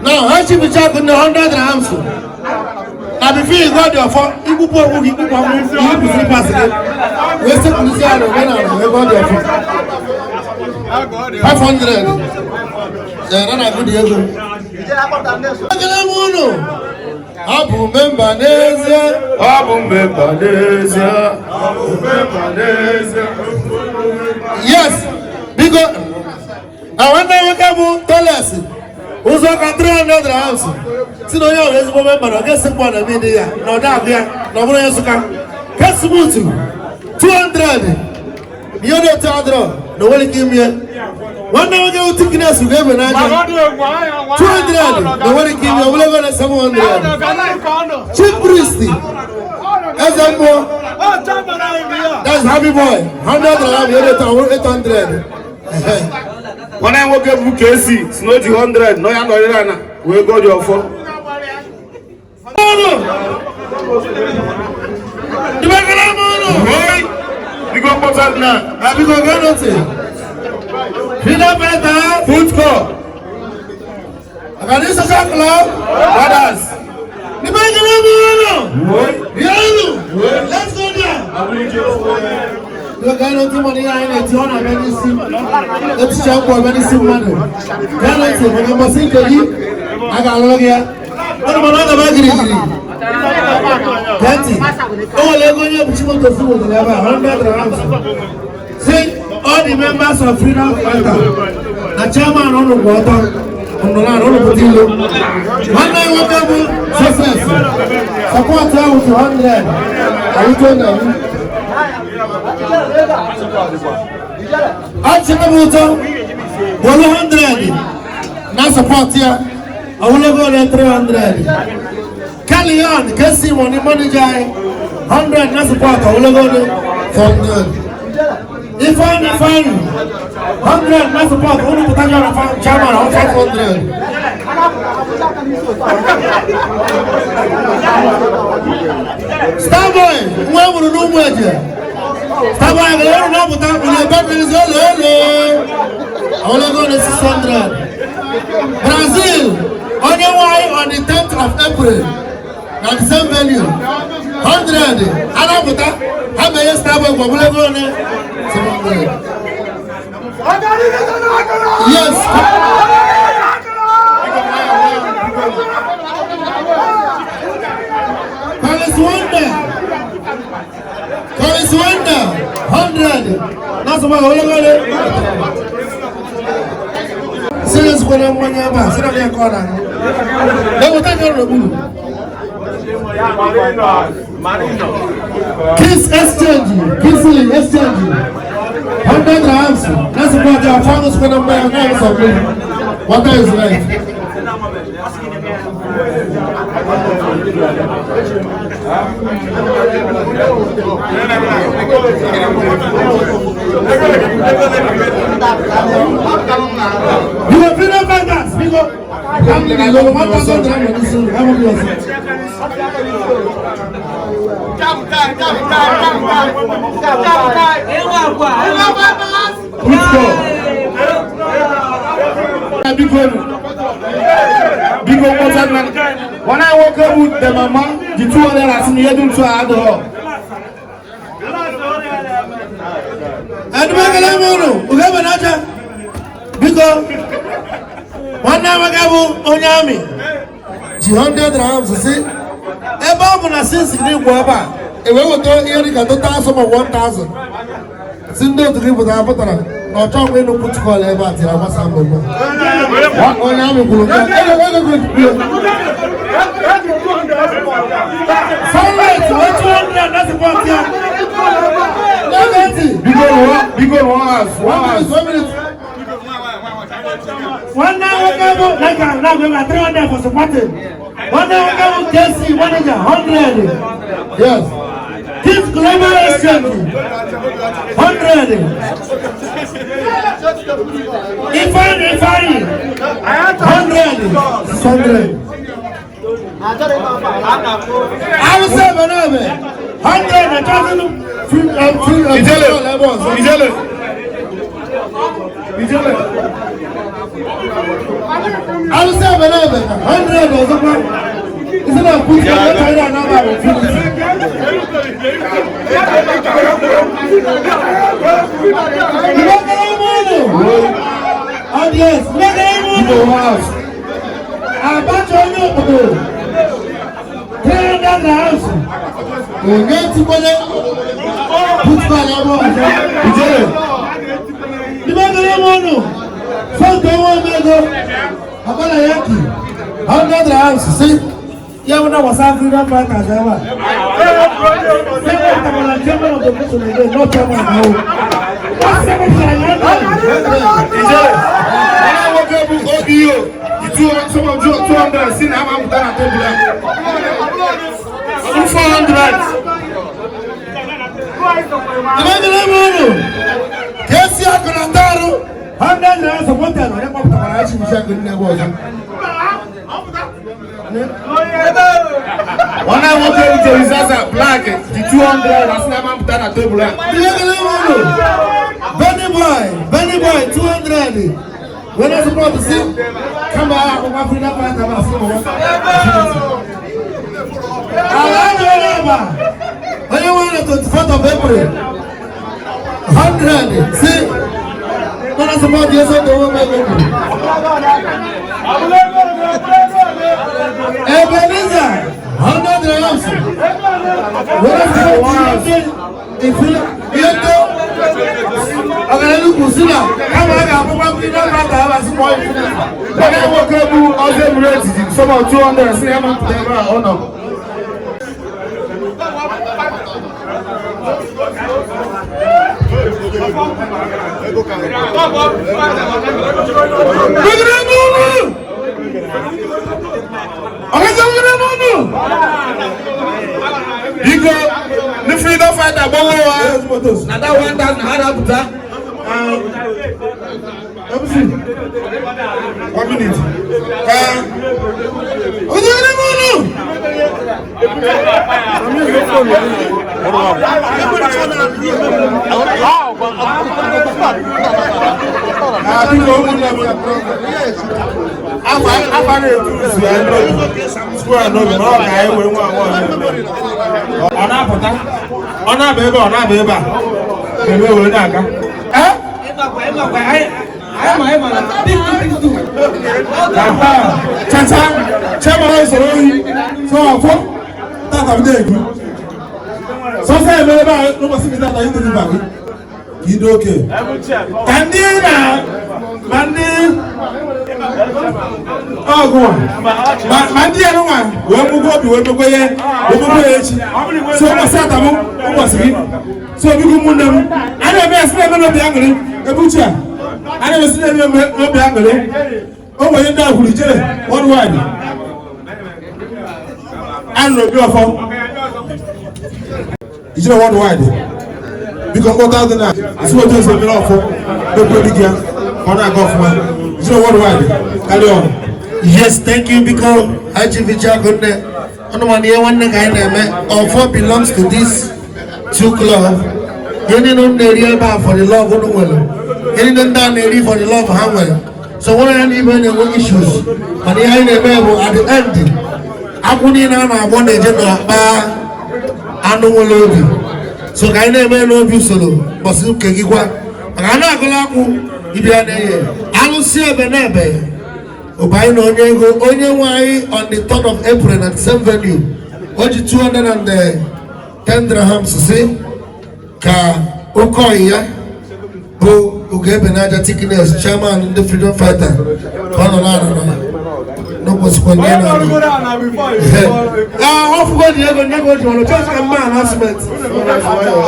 S2: Now ha chi bụ Chiakunne 100 rand. Na before you go there for igbukpu okwu gị igbukpu akwụ ihe kwụsịrị pasị gị wee sekpụrụzi ala omenala wee go there for 500. Ee, na na-agụ dị ego. Ekele m unu. Abụ memba n'ezie.
S5: Ọ bụ memba n'ezie. Ọ bụ memba n'ezie.
S2: Yes, biko na nwanne nwoke bụ Toles Ụzọka 300 rand si na onye ọrụ ezigbo memba na ọ ga-esi mkpọ na mmiri ya na ọ da-agụ ya na ọ bụrụ onye Nsụka. Kesimutu 200 ihe dị otu adịrọ na onwere ike ime. Nwanne nwoke bụ Thickness ga-ebe n'aja 200 na onwere ike ime ọbụla ego na 700. Chief Priest Eze mmụọ, that's Happy Boy 100 rand ihe dị otu 800.
S5: Nwanne nwoke bụ KC si na o ji 100 na ya nọrịrị ana wee gọọ dị ọfọ. Biko mkpọta dị na.
S2: Biko gee ntị. Freedom Fighter
S5: Food Corps
S2: Akadi Social Club
S5: Brothers.
S2: Yelu. Let's go there. Biko gee ntị mmadụ ihe anyị na-eti ọ na-abịa n'isi. Eticha mkpọ abịa n'isi mmadụ. Gee ntị maka mbọsị nke gị a ga-alụ gị ya. Ọnụ mana ọ gaba girigiri. Gee ntị. O nwere ego onye bụ Chimotos wetara ebe a 100 rand. Say all the members of Freedom Fighter na chairman ọnụ kwụ ọtọ ọnụnụ ọnụ pụta ilo. Nwanne ya nwoke bụ Success support ya with 100 awụto na m. Achịkọ m ụtọ wolu 100 na support ya awụlogo ole 300. Kalion kesi money manager anyị 100 na support awụlogo ole 400. Ifeanyi Ifeanyi 100 na support unu pụta ya na chairman on 500. Starboy nwa mụrụ n'ụmụ eje. Starboy gara ọrụ na-apụta unu ebe mmiri ole ole awụlogo ole 600. Brazil onye nwanyị on the 10th of April na the same venue 100 anapụta ha menye Starboy kwa ọbụla ego ole 700. Yes.
S3: Na-asụkwa ogologo ole? Sị na mmanya ebe a, sị na ya ka ọ na-aṅụ. Eweta gị ọrụ n'okpuru. Kiss exchange, Kissy exchange. 100 grams. That's about the final square number. Now something. Water is right. You are freedom fighters. Because I'm the 1,000 grams. How much was it?
S5: Let's go. Biko, biko, nweta na nwanne anyị nwoke bụ the mama ji 200 asị na ihe dị ntu a adịghọ.
S3: Adumekele m ụnụ, ugebe n'aja. Biko, nwanne m nwoke bụ onye amị ji 100 grams si ebe ọ bụ na since gị gwụ ebe a ewee weta ihe dịka total sum of 1000 si ndị otu gị pụtara pụtara na ọ chọghị ịnụ protocol ebe a tiri agbasa mmemme. Onye amị kwuru nke a. Ego ego ego. Sunlight, 200, that's about ya.
S5: Biko rụọ, biko rụọ house, rụọ
S3: One
S5: house.
S3: minute, one minute. Nwanne nwoke bụ like now we got 300 for supporting. Nwanne nwoke bụ KC manager 100. Yes. Kids Global Exchange 100. Ifeanyi Ifeanyi 100. 600. Awụsa ebe na ebe 100 na thousand.
S5: Ijele, Ijele, Ijele.
S3: Awụsa ebe na ebe 100 ọzọkwa. Isi na putu ya ka ị na-anaba bụ finish. Mmekere ime ụlọ. Audience, mmekere ime
S5: Biko
S3: ụlọ.
S5: rụọ house.
S3: Abacha onye obodo. 300 grams. Onye tikwele putu ala ebe ọzọ.
S5: Ijele.
S3: Mmekere ime ụlọ. Fọntu ọnwa omego. Abala Yankee. 100 grams. Si. Ya bụ na wasa freedom fighters ebe a. Secretary chairman of the mission again, not chairman now. What secretary?
S5: Ijele. Nwanne nwoke bụ OBO ji some of 200 si na ama pụta na tebụl a. Ọ bụ 400.
S3: Emekele m ụnụ ka esi akụ na tarụ 100 naira supported onye kpọpụtakwara achị bụchi akụ nne ebe ọzọ.
S5: Nwanne nwoke bụ Jerizaza Black ji 200 asị na ama pụta na tebụl a.
S3: Emekele m ụnụ Benny Boy, Benny Boy 200. Wee support si kama akwụkwọ freedom fighter ma asị mụwa. Ala anyị onye ọba onye nwere na 24th of April 100 si mana support ya sọ dowe m ego kwuru. Ebenezer 100 grams. Wee support ihe tó ọ̀gẹ̀dẹ̀ kù sí náà káwọn ẹ̀ka àkọ́kọ́ freedom fighter ẹ̀ bá sí pọ̀ ìfúnni.
S5: Nwanne nwoke bụ Ọzọ Emirate ji some of 200 si na ama pụta ebe a ọ nọ.
S3: Gbẹgẹdẹ mọ́nù! Ọ̀gẹ̀dẹ̀ gbẹgẹdẹ mọ́nù!
S5: Biko, ndị freedom fighter gbawo wa na that 1000 ha na-apụta.
S3: MC.
S5: One minute. Ka
S3: Ọ̀gẹ̀dẹ̀ mọ́nù!
S5: Ah, biko ụmụnne m, afa na-etu uzu ya n'obi square n'obi ma ọ ka anyị wee nwa nwa ọ na-apụta, ọ na-aba ebe a, ọ na-aba ebe a eme wee na-aga. Eh? Chacha, chairman sọ̀rọ̀ oyi sọ ọ̀fọ́ tata bi dé egu sọsẹ eme ebe a n'ụbọchị bi tata yìí deliver gị ka ido oke ka ndị na ma ndị ọgụ ma ndị ya nwa wee mụgo obi wee mekwe ya wee mekwe ya echi so ụbọchị atabụ ụbọchị gị so biko ụmụnne m a na-eme esi na-eme n'obi aṅụrị ebe uche a a na-eme esi na-eme n'obi aṅụrị o nwere ndị akwụrụ ijere worldwide a nụrụ obi ọfọ ijere worldwide biko mkpọta dị na esi otu esi emere ọfọ mekwe di gị ya ka ọ na-aga ọfụma ijere worldwide carry on.
S3: Yes, thank you, biko IGVG Agunne. Ọnụmanụ ihe nwanne ka anyị na-eme. Ọfọ belongs to this two club. Ihe niile unu na-eri ebe a for the love unu nwere. Ihe niile ndị a na-eri for the love ha nwere. So nwere ya n'ibe na-enwe issues. Mana ihe anyị na-eme bụ at the end, akwụ niile a na-agbọ na-eje n'akpa anụ nwere obi. So ka anyị na-eme n'obi usoro mbọsị nke gị gwa. Maka a na-agụla akwụ ibe ya na-eye. Alụsị ebe na ebe. Obayi na onye ego onye nwe anyị on the 3rd of April at the same venue o ji 210 dirhams si ka oke ọyị ya bụ Ugebe Naja Thickness chairman ndị Freedom Fighter ka ọ nọ na-anọ na n'ụbọchịkwa ndị na ọ fụgo dị ego nye go ji ọrụ chọọchị ka mma announcement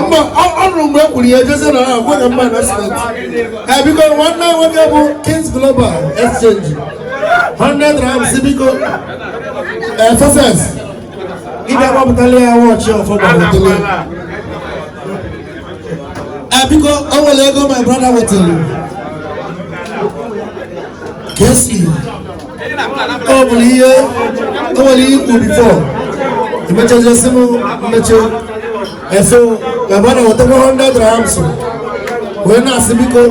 S3: mba ọ nụrụ mgbe e kwuru ya ejezi na agwa ka mma announcement. Biko nwanne nwoke bụ Kings Global Exchange 100 rams biko success ịbịa gbapụtala ya wọchị ọfọ gbapụtala ya. Biko o nwere ego my brother wetara kesi ọ bụrụ ihe o nwere ihe ikwu before emechazi sị m mmechi eso my brother wetakwa 100 rams wee na-asị biko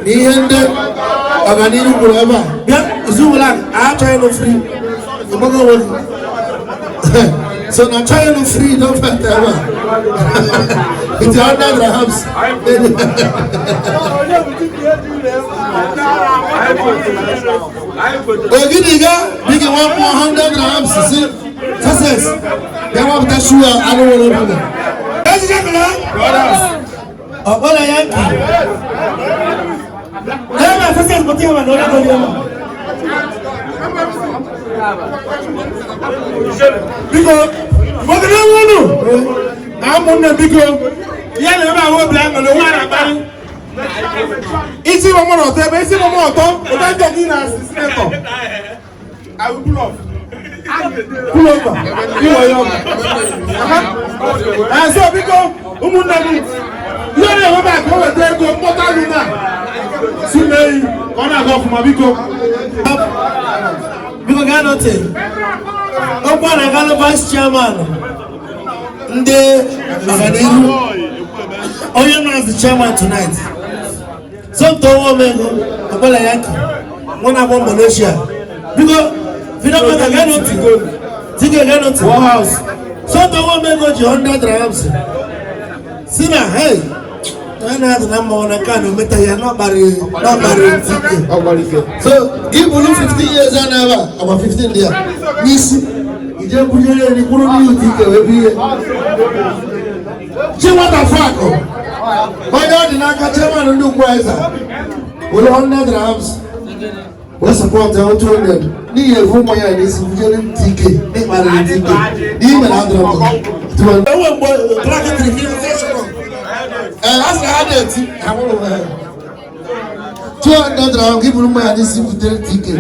S3: na ihe ndị ọganihu kwuru ebe a bịa zuwula achọghị ịnụ free ịgbago onwe gị so na achọghị ịnụ free don't fight ebe a it's 100 rams. Ogidiga big 100 rams si success bịa wapụta shuwa anụ nwere obi na ọkpọrọ ya nke Ema success pụta ịma na onye gọrọ ịma.
S5: Biko gbogide unu na ụmụnne biko ya na ebe ahụ obi aṅụrị nwa na-akparị isi ịgba mmadụ ọtọ ebe isi ịgba mmadụ ọtọ ụta njọ gị na sinetọ I will pull off. Pull over. Iwe ya ọgụ. So biko ụmụnne m ihe na-enwe ebe a ka o weta ego mkpọta gị na si mee iyi ka ọ na-aga ọfụma biko.
S3: Biko gaa nọtị. Okwu a na-agalụ vice chairman ndị ọganihu onye nọ as the chairman tonight. Somto Omego Ọkpọla Yankee nwa na-agba Malaysia. Biko Freedom Fighter gaa nọtị. Tike gaa nọtị. Somto Omego ji 100 rams. Si na hey na na-adị na mmanwụ na nke a na ometa ya n'ọkparị Tike. So ibulu 15 years a na ebe a agba 15 dị ya n'isi ije bunyere ya n'ikwuru n'ihu Tike wee bụ ihe. Chi nwata fakụ onye ọ dị n'aka chairman ndị ukwu Aịza were 100 rams wee support ya 200 n'ihi efu ụmụ ya n'isi bunyere Tike n'ịkparịrị Tike n'ihi mere adọrọ m. Enwe mgbe trakịtịrị ihe a sị ha na-eti 200 rams gị buru mmanya n'isi butere Tike.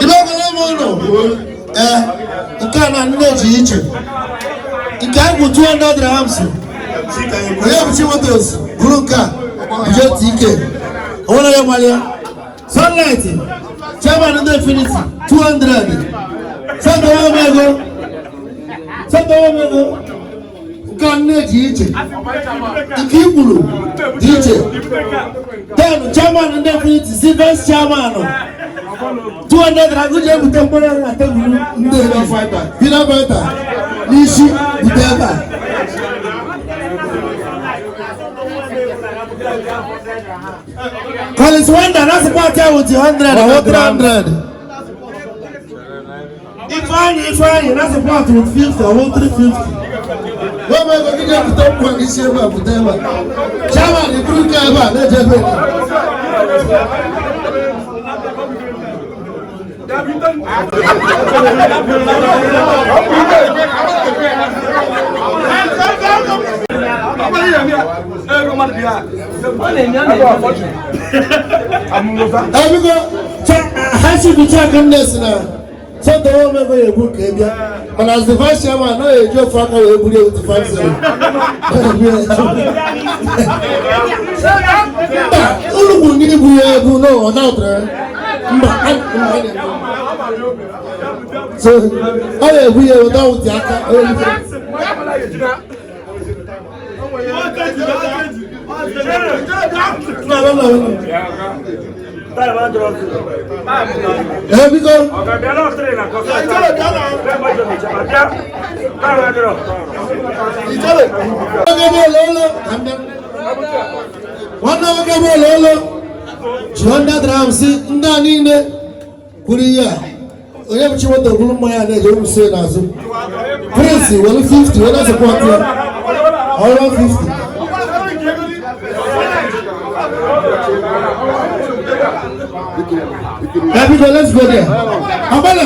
S3: Ibe ọgọlọ m ụlọ nke a na nne ji iche nke a bụ 200 rams onye bụ Chimotos buru nke a buje Tike onwere ya gbalịa Sunlight chairman ndị Infinity 200 Sọnde Omego nke a nne ji iche nke ikwuru dị iche then chairman ndị Infinity si vice chairman 200 rand ji ebute mkpụrụ na tebụl ndị Freedom Fighter n'isi bute ebe a. Collins Wonder na support ya with 100 or 300. Ifeanyi na support with 50 or 350. Wọ́n máa ń gbé kíkẹ́ bùtọ́ pọ̀ ní sí ebe àbùtẹ́ ebe. Chairman ìbúrú ká ebe à na-eje ebe. Ebigo, ha si bụ chairman nne si na sọtọ wọn mẹ́fọ́ yẹ egwu nke bịa. Mana as the vice chairman, náà yẹ eji ofu aka wee buru ewu to 5-0. Mba, ụlọ kwuru ndị bu ya egwu no, ọ na-atụrụ mba, so ọ na-ebu ya ewu na ụdị aka. Ee, biko. Nwanne nwoke bụ ololo ji 100 gram si ndị a niile kwuru ihe a onye bụ Chinweta buru mmanya na-eji omusie n'azụ. Prince were 50 were support ya ọrụ 50. Biko, let's go there. Abala,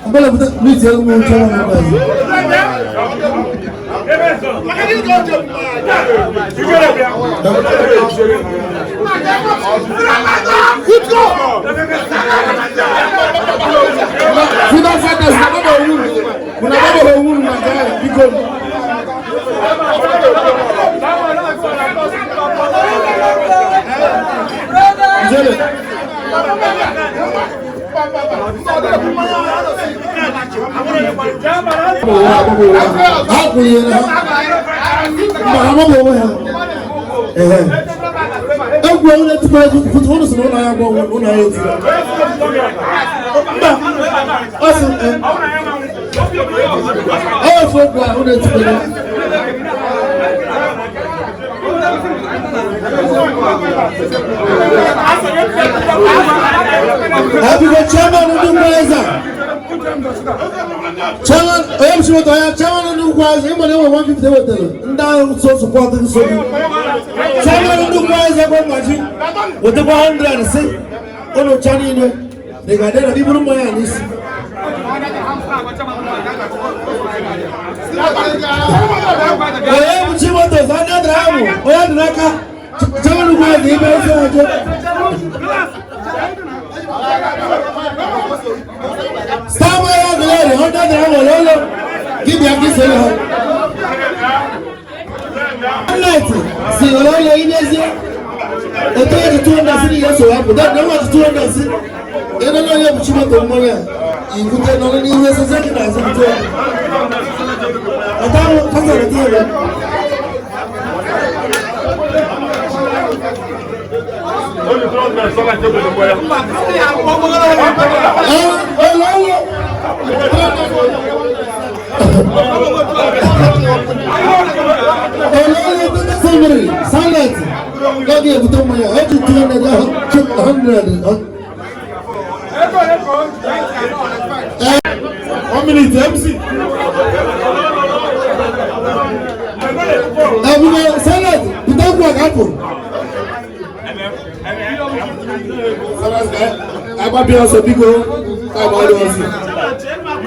S3: Abala, meet your own chairman. Freedom fighters, we never win, my guy. Biko. Jele. Ha kwuru ihe na mba ha mabụ onwe ha. Egwu onye tupu egwu pụtụ ụnụ si na ụlọ ya gwa ụlọ ya eti. Mba, ọ sị ọ efu okwu a ụlọ etikwa ya. Ebiko chairman ndị Ukwu. Chairman, onye bụ Chinweta ya, chairman ndị Ukwu eze, ịma na enwe 150 ewetara ndị ahụ so support nso gị. Chairman ndị Ukwu eze gwa mmaji, wetakwa 100 si ụnụ cha niile, na ị ga-adị na iburu mmanya n'isi. Onye bụ Chinweta ọzọ, ndị adịrị ahụ, onye dị n'aka, chairman Ukwu eze ime ezi ọjọọ. Starboy Aguilera, 100 gram ololo. Give me a kiss ololo. Night, si ololo inyezie. Eto ye 200 si yeso hapo. That no one 200 si. Eno no ye buchimo to mmanya. Ikute no ni iwe sese ki na so to. Ata kasa na tiyo. Silent. Lọ́gì èbúté mọ̀ yẹn, ọjọ́ 200 100.
S5: 1 minute, MC.
S3: Ẹ̀bùnà silent, bùtẹ́ kú àkàpọ̀.
S5: Agbábí ọsọ biko, agbábí ọsọ.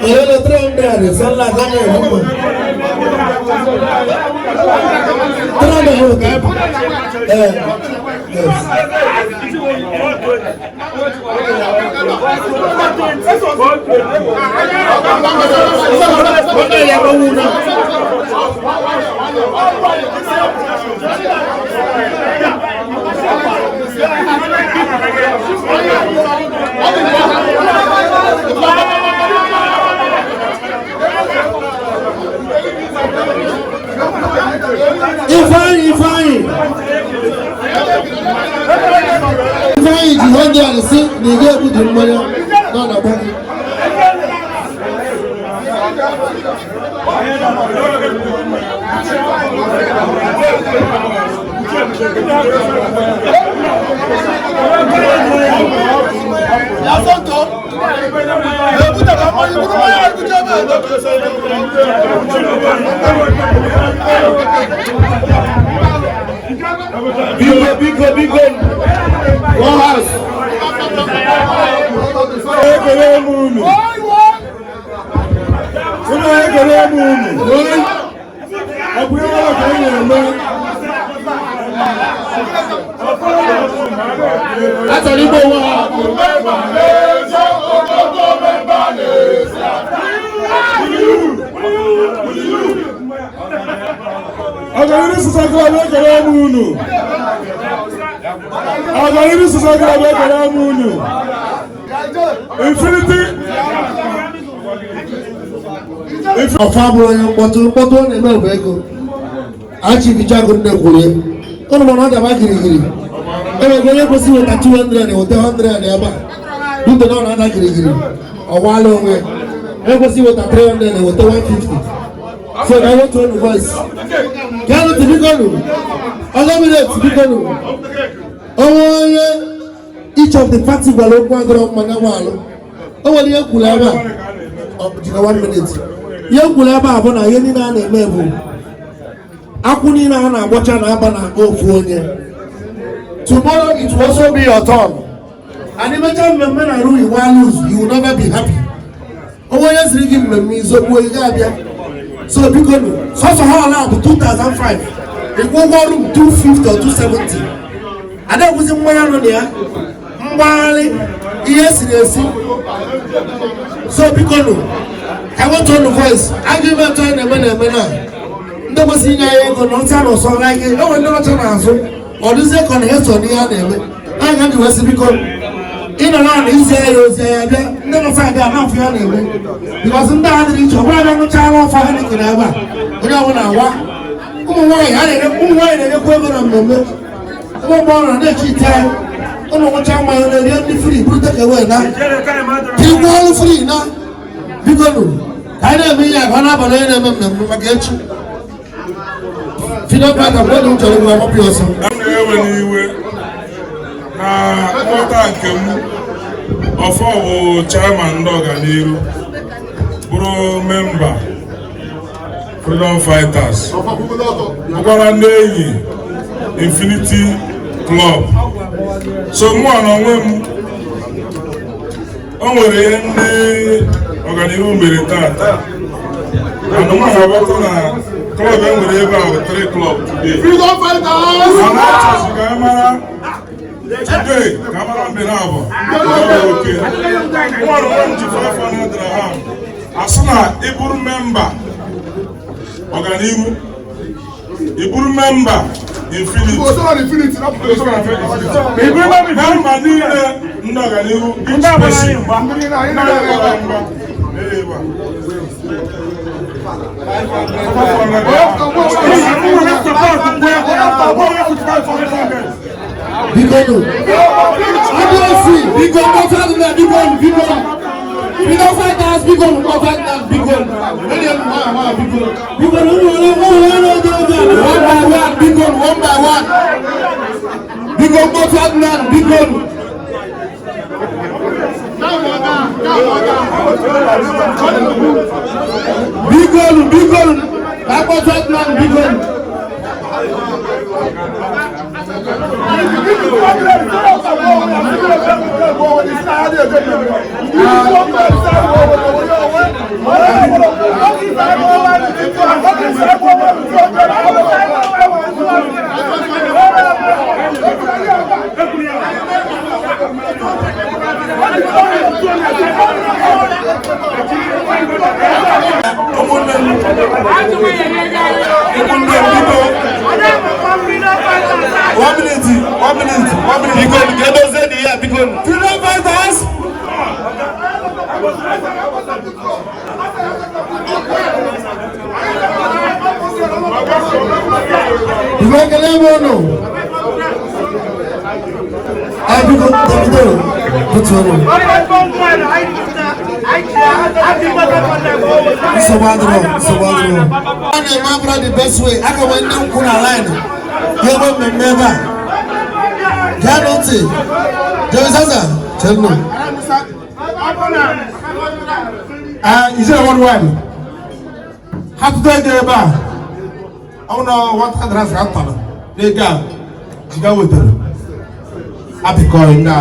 S3: Èyí ló 300 sọ́nà sọ́nà ìhùmọ̀. 300 ìhùmọ̀ kàápù. Yes. Ifeanyi Ifeanyi Ifeanyi ji 100 si na ị ga-ebu dị mmanya nọ na gba gị.
S7: Ekele m unu. Unu ekele m unu. Ọ bụ ihe ka anyị na-eme.
S3: Achọrọ igbo onwe ha.
S7: Ọganihu Social Club, ekele m unu. Ọganihu Social Club, ekele m unu. Infinity.
S3: Ọfọ abụrụ onye mkpọtụ mkpọtụ, ọ na-eme bụ ego. Achibichago nne kwuru ya. Ụnụ mana ọ daba girigiri. Enwere onye kwesịrị weta 200, weta 100 ebe a. Dute na ọ na-ada girigiri. Ọ waala onwe ya. Onye kwesịrị weta 300, weta 150. So na wetu ọnụ voice. Geenụ ntị, biko nụ. Ọzọ mmiri eti, biko nụ. Onwe onye each of the party gwara okwu adọrọ mmanya nwa alụ. O nwere ihe kwuru ebe a. Ọ jiri one minute. Ihe kwuru ebe a bụ na ihe niile a na-eme bụ akwụ niile a na-agbọcha na-aba na ofu onye. Tomorrow it will also be your turn. And imecha mmemme na ru iwa lose, you will never be happy. Onwe onye siri gị mmemme izogbuo, ị ga-abịa. So biko nụ, sọsọ hall a bụ 2005. Ịkwụ ụgwọ room 250 or 270. Ada ekwuzi mmanya nọ na ya. Mgbagharị ihe esiri esi. So biko nụ, ka wetu ọnụ voice. Argument anyị na-eme na ndị kwesịrị inye anyị ego na ntị a n'ụsọ like e nwere ndị ọcha n'azụ, ọ dịzie ka ọ na-eso n'ihe a na-eme. Anyị ga ji wee sị, biko, ị nọ na izi anyị ozi, anyị abịa, ndị nọ side a na-afụ ya na-eme, because ndị a dịrị iche. Ọ bụla bịa ṅụchara ọfọ ha na ebe a, onye ọbụla awa. Ụmụ nwaanyị a na-enye, ụmụ nwaanyị na-enyekwa ego na mmemme. Ụmụ mgbọrọ na-eche ite anyị. Ụmụ nwụcha mmanya na-erie ndị free buru take away na ka igwe ọrụ free na. Biko nụ, ka anyị na-eme ihe a ka ọ na-abalị onye na-eme mmemme maka echi. Freedom fighter, mgbe m chọrọ ịgwa agbapụ ya ọsọ.
S7: M na-ewe n'iwe na nghọta nke m. Ọfọ bụ chairman ndị Ọganiru, bụrụ member Freedom Fighters, bụkwara ndị enyi Infinity Club. So mụ na onwe m, o nwere ihe ndị Ọganihu mere tata, and mụ na-aghọta na club e nwere ebe a bụ three club today.
S6: Freedom Fighters!
S7: Mana achọzi ka a mara today, ka a mara mbe na abụ oke nwere onwe m ji 500 dirham asị na ịbụrụ member Ọganihu, ịbụrụ member Infinity, member niile ndị Ọganihu, each person mgba ebe a 500.
S3: Biko nụ, ndị osi, biko, mkpọtụ adịla, biko nụ, biko nụ. Freedom Fighters, biko nụ, mkpọtụ adịla, biko nụ. Biko nụ, ụmụ onye ụmụ onye na-oge oge a, one by one, biko nụ, one by one. Biko, mkpọtụ adịla, biko nụ. Biko nụ, biko nụ, ka mkpọtụ adịla, biko nụ.
S7: Ụmụnne m, ụmụnne m, biko, one minute, one minute, one minute.
S6: Biko, ka edozie dị ya, biko.
S7: Freedom Fighters.
S3: Biko, ekele m ụnụ. Ai, biko, Davido, butu ụnụ. Nsogbu adịrọ, nsogbu adịrọ. Ọ na-eme abụrụ the best way. Aka nwee ndị nkwụ na line. Ya ebe mmemme ebe a. Gee ntị. Jebe Zaza, chenụ.
S5: Ijele Worldwide ha tụta ego ebe a, ọ bụ na 1,000 ka m tọrọ n'ego a jiga wetara apịkọrọ ndị a.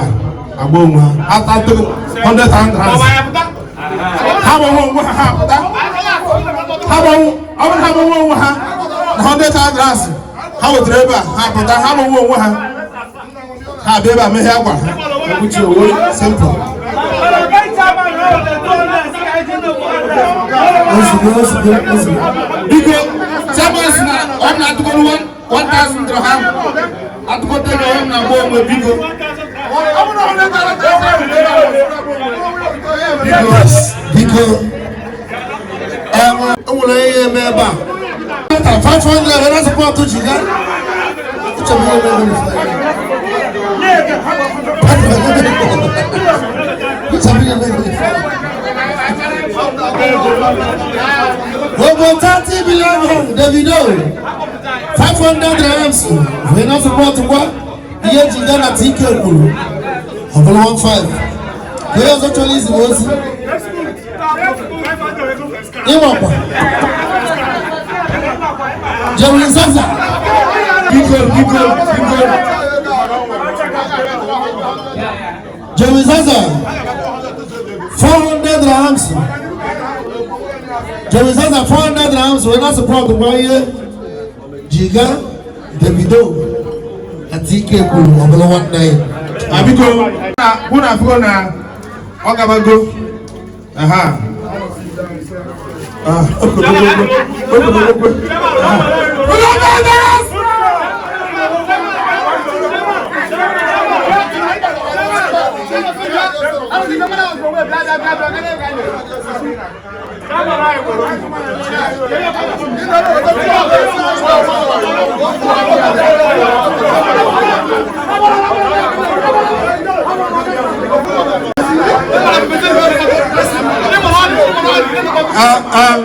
S5: Agba onwe ha ata 100,000 rands. Ha gbanwe onwe ha, ha pụta. Ha gbanwe, ọ bụrụ ha gbanwe onwe ha na 100,000 rands ha wetara ebe a, ha pụta, ha gbanwe onwe ha, ha abịa ebe a meghee akwa ha ekwuchi owe. Simple.
S3: Ozugbo, ozugbo, ozugbo.
S5: Biko, chairman sị na ọ na-atụkọrọ 1000 dirham atụkọta ego ọ na-agba onwe. Biko.
S3: Biko, biko, e nwere ihe eme ebe a 500 na support jiga. Uche m ihe eme ebe. Uche m ihe eme ebe. Over 30 billion, Davido 500 dirhams wee na support kwa ihe jiga na TK kwuru, ọ bụrụ 15. Ka onye ọzọ chọrọ izi m ozi ịnwakwa Jerry Zaza.
S5: Biko, biko, biko.
S3: Jerry Zaza 400 dirhams. Jerry Zaza 400 dirhams wee na support kwa ihe jiga, Davido na TK kwuru, ọ bụrụ 19.
S5: Ah, biko, hụ na afụgo na ọ gabago. Aha. Ah, okodogo, okodogo. Ah. Ah, ah,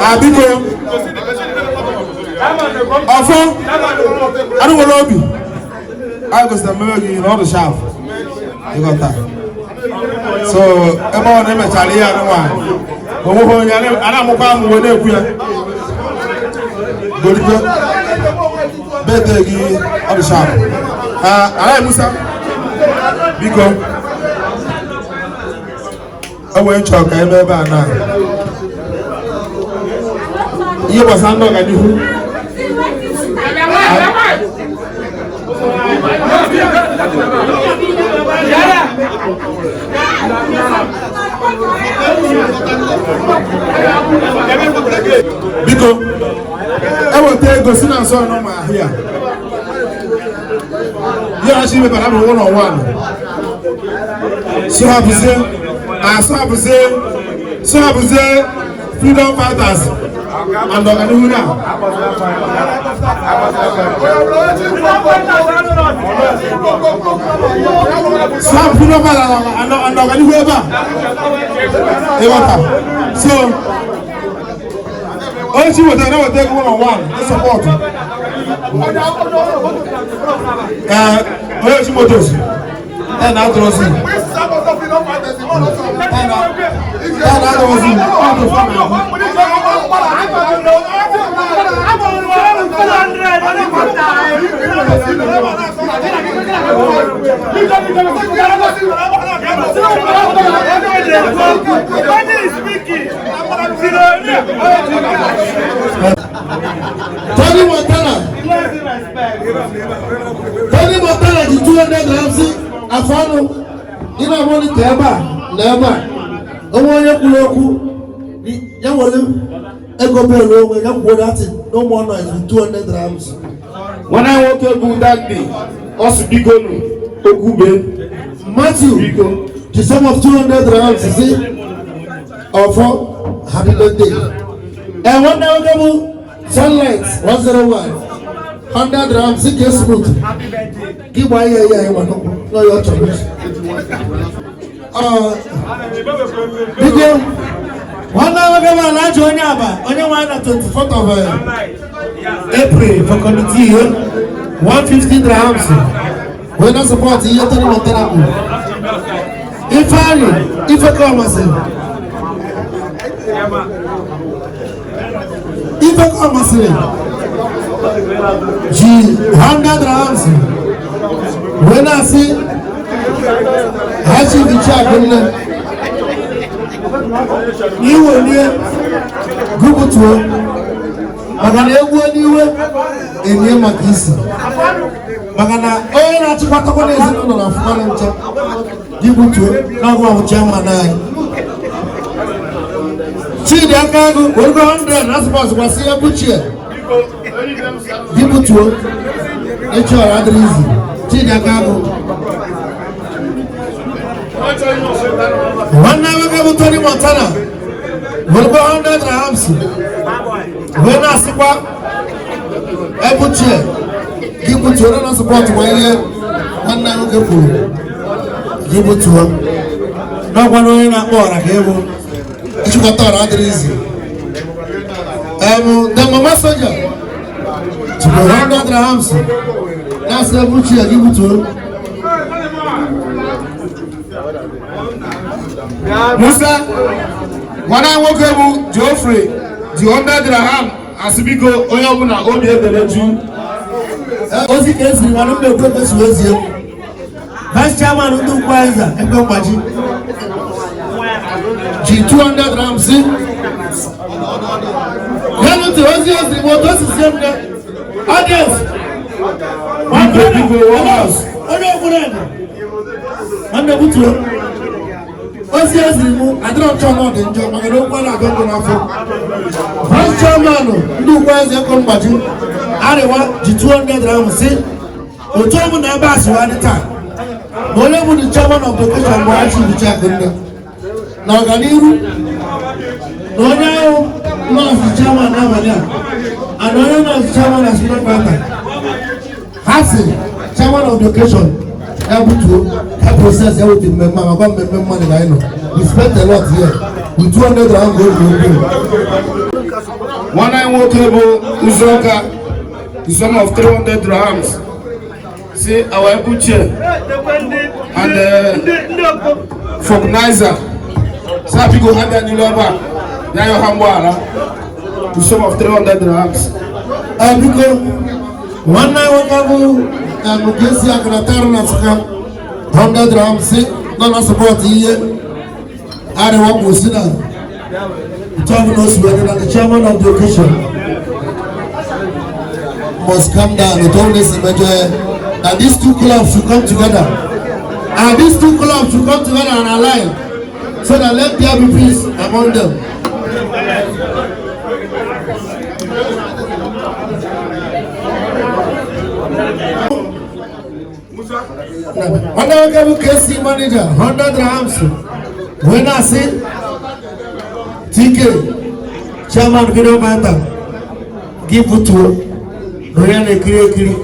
S5: ah, biko, ọfọ arụwere obi anyị gosiri mmemme gị na ọ dị sharp, ịghọta. So ebe ọ na-emechara ihe anụnwa, onweghị onye a na-amụkwa amụ wee na-ekwu ya gorite bete gị, ọ dị sharp. Alaghị Musa, biko, o nwere nchọ ka eme ebe a na ihe gbasara ndị ọganihu. Biko, eweta ego si na nsọ nọ ma ahụ ya ihe ọchị imepere abụ one on one. So hapụzie, so hapụzie, so hapụzie freedom fighters and ọganihu na so hapụ freedom fighters and ọganihu ebe a, ịghọta. So onye chi wetara na-eweta ego one on one na support ee onye chi motos ten atụrụzi ten atụrụzi ọ bụ fọm.
S3: Tony Montana. Tony Montana ji 200 grams afọnụ. Ị na-amalite ebe a na ebe a. Onwe onye kwuru okwu ya were ego belu onwe ya kwuo datin, no more noise with 200 grams.
S1: Nwanne anyị nwoke bụ Dandi, ọ sị bikonu, okwu be.
S3: Matthew, the sum of 200 grams is ọfọ, happy birthday. And one nwoke bụ Sunlight 101 100 grams ke smooth gị gbaa ihe ya ịwa n'ụkwụ n'ọya ọ chọrọ. Biko, nwanne nwoke bụ Alhaji onye Aba, onye nwe na 24th of April for committee 150 dirhams wee na support ihe Tony Montana kwuru. Ifeanyi Ifekomasị, Ifekomasịrị ji 100 dirhams wee na-asị Ha si ficha akụnne n'iwelie gụpụtuo maka na egwu n'iwe enye maka isi maka na onye na-achịkwatakwa n'ezinụlọ na afụmanụ ncha gị butuo n'ọgụ ọbụ chairman anyị Chidi Akagu werugo 100 na asụpọsụ gbasi ya buchie gị butuo echi ọra adịrị izu. Chidi Akagu, nwanne nwoke bụ Tony Montana werugo 100 dirhams wee na-asịkwa ebuchie gị butuo na support ma ihe nwanne nwoke kwuru gị butuo n'ọkwa na onye na-akpọ ọra ka ịbụ ịchịkọta ọra adịrị izi. The mama soja jikwa 100 dirhams na-asị ebuchie gị butuo.
S7: Musa, nwanne nwoke bụ Geoffrey ji 100 dirham asị biko onye ọbụla obi ebere ju.
S3: Ozi ka esiri mana mba ekwe ka esi ozie vice chairman ndị Ukwu Eze ebe mgbaji ji 200 dirhams ya ntị ozi esiri m otu o si sie m na audience.
S1: Biko, biko,
S3: onye ogburu ede nwanne butuo ozi eziri m adịrọ nchọ na ọ dị njọ maka na okwu a na-agụ nkụ n'afọ. Vice chairman ndị Ukwu Eze eko mgbaji arịwa ji 200 dirhams si otu ọmụ na ebe a siwa dị taa na onye bụ the chairman of the occasion bụ Achị Uche Akụnne na ọganihu na onye ahụ nọọsụ chairman n'abalị a and onye nọọsụ chairman na student fighter ha si chairman of the occasion ya butuo ka process ya wete mmemme a makwa mmemme mmadụ ka anyị nọ. We spent a lot here with 200 dirham go to obi.
S7: Nwanne anyị nwoke bụ Uzoka, the sum of 300 dirhams si our ebuche and fognizer sa biko ha bịa n'ilu ebe a bịa yọ ha mgbaghara, the sum of 300 dirhams.
S3: Biko, nwanne anyị nwoke bụ Mugesi Akụnatarụ na Nsụka 100 dirhams si nọ na support ihe arịwa kwụsị na Chairman Osman and the chairman of the occasion must come down. The told this major that these two clubs should come together. And these two clubs should come together and align so that let there be peace among them. Nwanne nwoke bụ KC manager 100 dirhams wee na-asị TK chairman video fighter gị butuo na onye na-ekiri ekiri.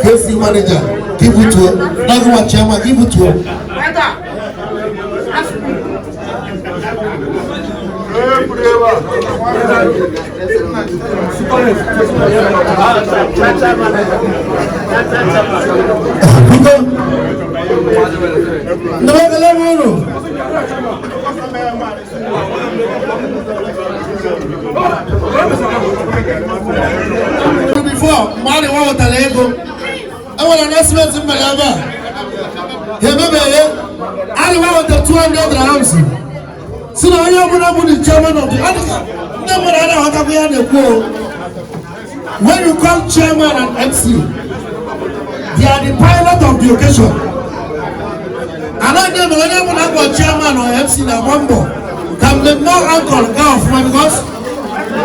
S3: KC manager gị butuo n'agụwa chairman gị butuo. Biko, ndị ekele m unu. Before mgbe a na-enwe wetara ego enwere announcement m mere ebe a ha emebeghị arịwa weta 200 dirhams si na onye ọbụla bụ the chairman of the adịka ndị mmadụ a na-aghọtakwa ya na-ekwu o. When you call chairman and MC, they are the pilot of the occasion. Anaghị emere onye ọbụla akpọ chairman or MC na-agba mbọ ka mmemme ankọl gaa ọfụma because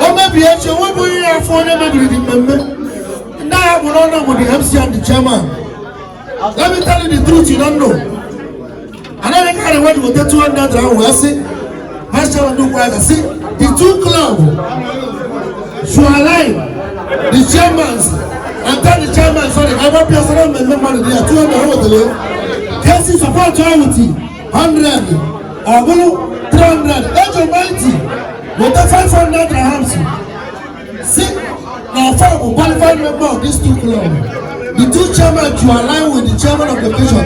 S3: o mebie echi onwe bụ onye ya afọ onye mebiri dị mmemme ndị agha bụ n'ọnụ bụ the MC and the chairman. Let me tell you the truth you don't know. Anaghị karị wedi weta 200 rand wee sị vice chairman ndị Ukwu Eze sị the two club should align the chairmans and tell the chairman, sorry, agbapịa sọrọ mmemme mmadụ dị ya 200 wetara ya KC support ya with 100 ọ bụrụ 300 ejo 90 weta 500 dirhams si na ọfọ bụ qualified member of these two clubs. The two chairmen to align with the chairman of the occasion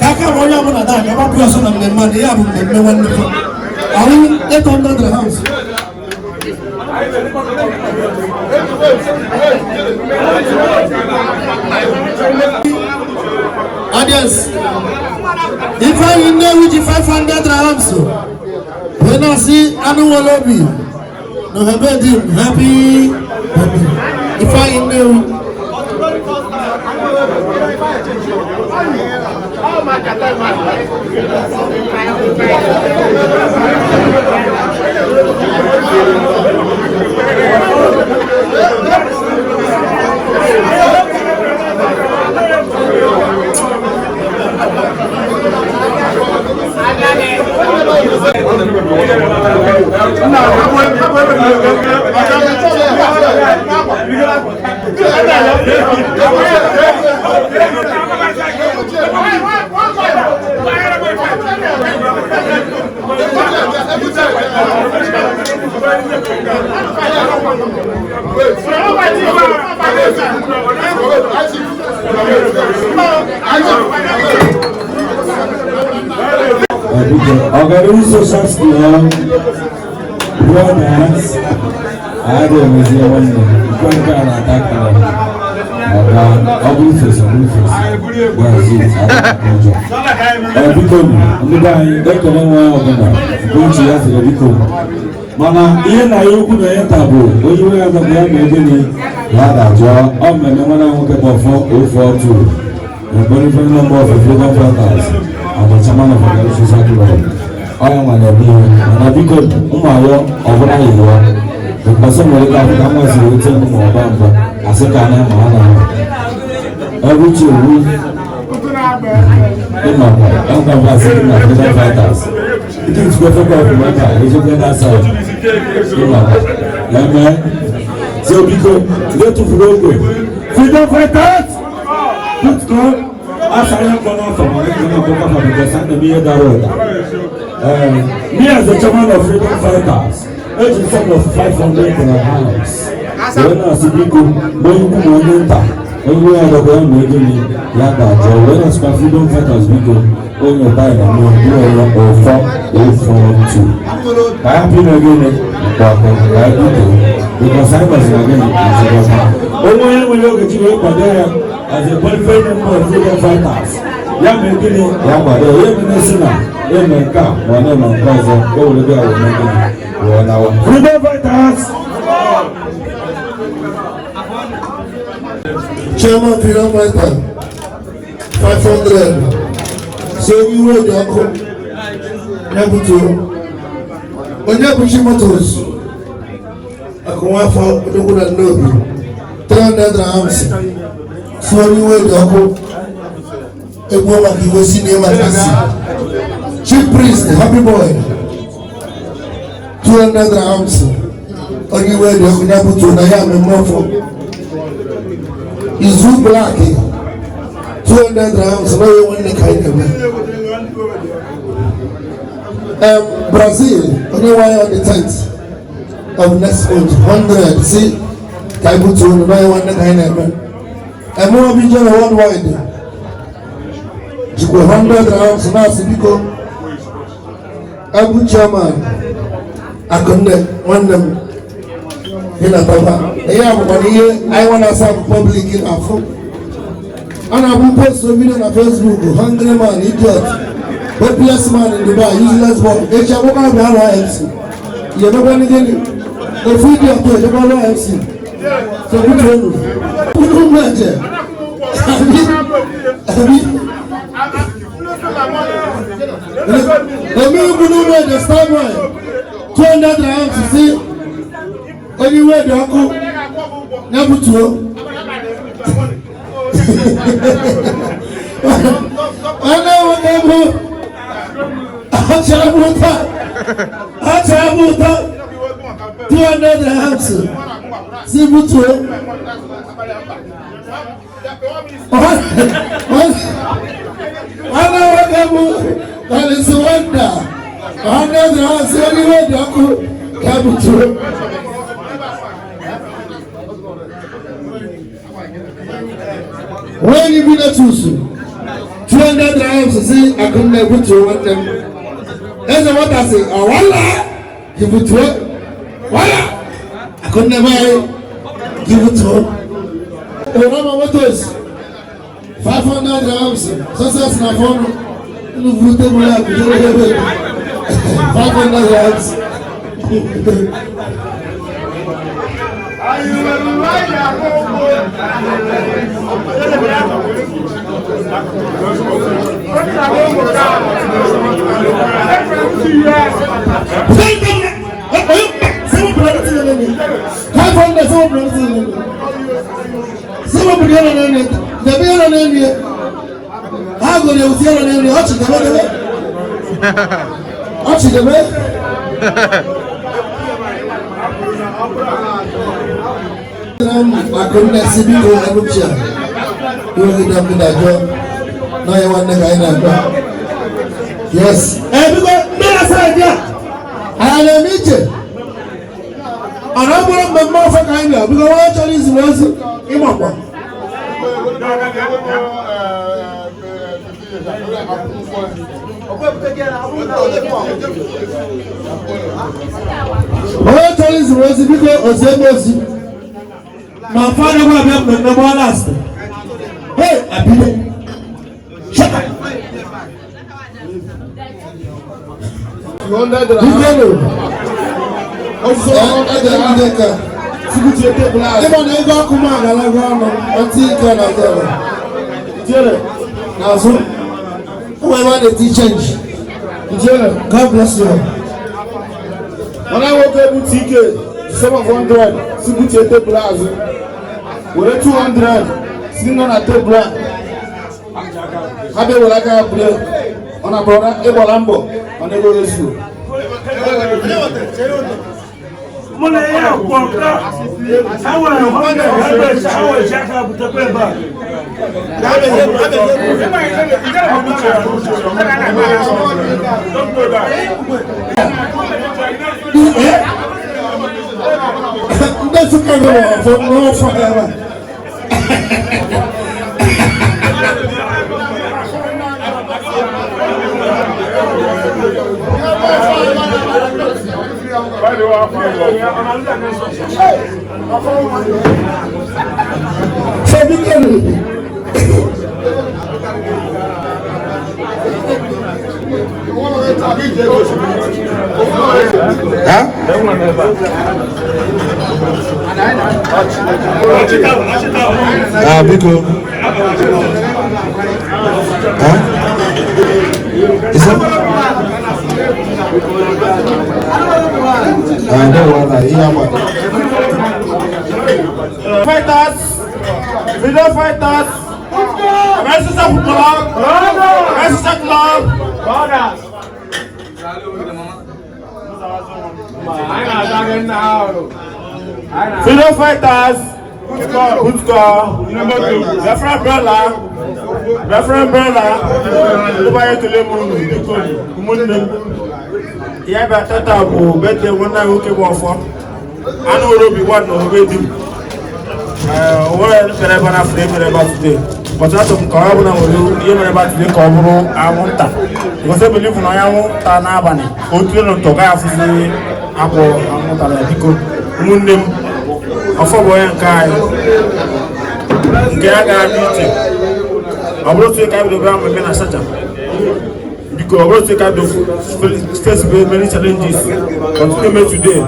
S3: ka aka ma onye ọbụla daa ka agbapụ ọsọ na mmemme a na ya bụ mmemme nwanne fa ọwụ 800 dirhams.
S2: Audience, Ifeanyi Nnewi ji 500 dirhams wee na-asị anụ nwere obi na ohebe di m happy birthday. Ifeanyi Nnewi.
S9: Ọganihu Social Club Brothers adị emezie nwanne nke nke a na-ata akara ọga ọ bụrụ fesi ọ bụrụ fesi gwazi ụjọ. Ee, biko, ndị be anyị, ekele nwa ọbụla nke uche ya sịrị, biko. Mana ihe na ya okwu na ya taa bụ onye nwe ya dọkwa ya ma ebe ya ga-ajọ ọ mmemme nwanne nwoke bụ ọfọ ofe otu the qualifying number of the Freedom Fighters and the chairman of the Social Club. Ọya nwa na-eme ihe, mana biko, ụmụ ayọ ọbụla yi ya because nwere ike afọ ka nwa siri wete m ma ọba mba asị ka anya ma ha na every chiwu ịmakwa ọgwa asị na Freedom Fighters ike njikwa fekwa ọfụma ebe a ejekwa that side ịmakwa ya mee. So biko, ndị tụfuru ogwe Freedom Fighters put on asa ya mkpọ n'afọ ma ndị na-akpọ kafa because ana m ihe dara ụda. Me as the chairman of Freedom Fighters, eji sum of 500 dirhams wee na-asị, biko, ma onye ukwu ma onye nta, onye nwe ya dọkwa ya ma ego ni ya ga-ajọ wee na-asịkwa Freedom Fighters, biko, onye ụba ya na mmụọ bụrụ ya ụfọ ofu otu ka ya pị na gịnị mkpọkọ ka ya biko, because anyị gbaziri gịnị nzọrọta onwe onye nwere oge ji wee kwado ya as a qualified member of Freedom Fighters, ya mee gịnị ya kwado ya, emene si na eme nke a ma ọ na-eme nke ọzọ, o were bịa wee mee gịnị wee nawa Freedom Fighters.
S2: Chairman Freedom Fighter, 500. So iwe dị ọkụ ya butuo. Onye bụchi Motors, akụnwafọ odogwu na Nnobi, 300 dirhams. So iwe dị ọkụ egbuo maka iwe si na maka isi. Chief Priest Happy Boy, 200 dirhams. Onye iwe dị ọkụ ya butuo na ya mmemme ọfọ. Izu Black, 200 dirhams na onye nwanne ka anyị na-eme. Brazil, onye nwanyị on the 10th of next month, 100 si ka anyị butuo unu na onye nwanne ka anyị na-eme. Emuobi Jere Worldwide jikwa 100 dirhams na-asị, biko, Ebu Chairman Akụnne nwanne m dị na taba ihe a bụkwa na ihe anyị nwa na-asa bụ public na-afụ a na-abụ post video na Facebook, hungry man, idiot, hopeless man in Dubai, useless boy. Echi akwụkwọ abịa alụ MC ya emekwa ndị gịnị ofu idiot ejekwa alụ MC. So butuo unu unu mmeje abi abi emi ugwu n'ụlọ eje starboy, 200 dirhams si onye iwe dị ọkụ ya butuo. Nwanne nwoke bụ ọchịamụta ọchịamụta, 200 dirhams si butuo. Nwanne nwoke bụ Alice Wonder, 100 dirhams, onye iwe dị ọkụ ya butuo. When you be tusu 200 dirhams si Akụnne butuo. Nwanne m eze nwata si ọwala gị butuo, wala Akụnne be anyị gị butuo. Orama Motors
S3: 500 grams success na fọnụ unu buru tebụl a kụjere ebe 500 grams. Akụnne si biko ebupụcha iwe gị dọkị dajọ na ya nwanne ka anyị na-akpa. Yes. Ee, biko ndị na-asa anyị a anyị na-eme iche ọ na bụrụ mmemme ọfọ ka anyị bịa, biko nwa chọrọ izi m ozi ịmakwa. Onye chọrọ izi m ozi, biko ozie m ozi ma fọdụ gwa bịa mmemme gbaa last. Hey, abido. Shut up. Biko ịma na ego ọkụ m agalaga ọnụ ọtị ike na azụ ijere n'azụ ụmụ ebe a na-eti change.
S5: Ijere.
S3: God bless you.
S5: Mana nwoke bụ TK 700 si butie tebụl azụ were 200 si nọ na tebụl a ha bịa were aka ya bulie ọ na bụrụ na ịgbara mbọ mana ego ezuo.
S4: Mụ na ya kwọ nke ha nwere 100 ha nwere ji aka butekwa ebe a.
S3: Ndị Nsụka nwere ọfọ n'ọfọ ebe a. So biko
S5: Ah, biko. Huh? Is it? Ah, don't worry. Yeah, man.
S1: Fighters, freedom fighters, Resistance Club, Resistance Club. Freedom fighters, good score, Referent brother, Referent brother, ndị anyị ekele m unu, biko ụmụnne m. Ihe bịa tata bụ birthday nwanne anyị nwoke bụ ọfọ. Anụ nwere obi gwa na obe di m. Onwere mere ebe na afọ mere ebe today. But achọrọ m ka ọ bụla nwere ihe mere ebe today ka ọ bụrụ anwụnta. Because I believe na onye anwụnta n'abalị ka o tụrụ ntọ gaghị afụzi akwụ anwụnta na. Biko ụmụnne m, ọfọ bụ onye nke anyị nke ya ga-adị iche. Ọ bụrụ otu ka anyị bidoro mmemme na Sharjah, biko ọ bụrụ otu ka anyị face many challenges continue me today.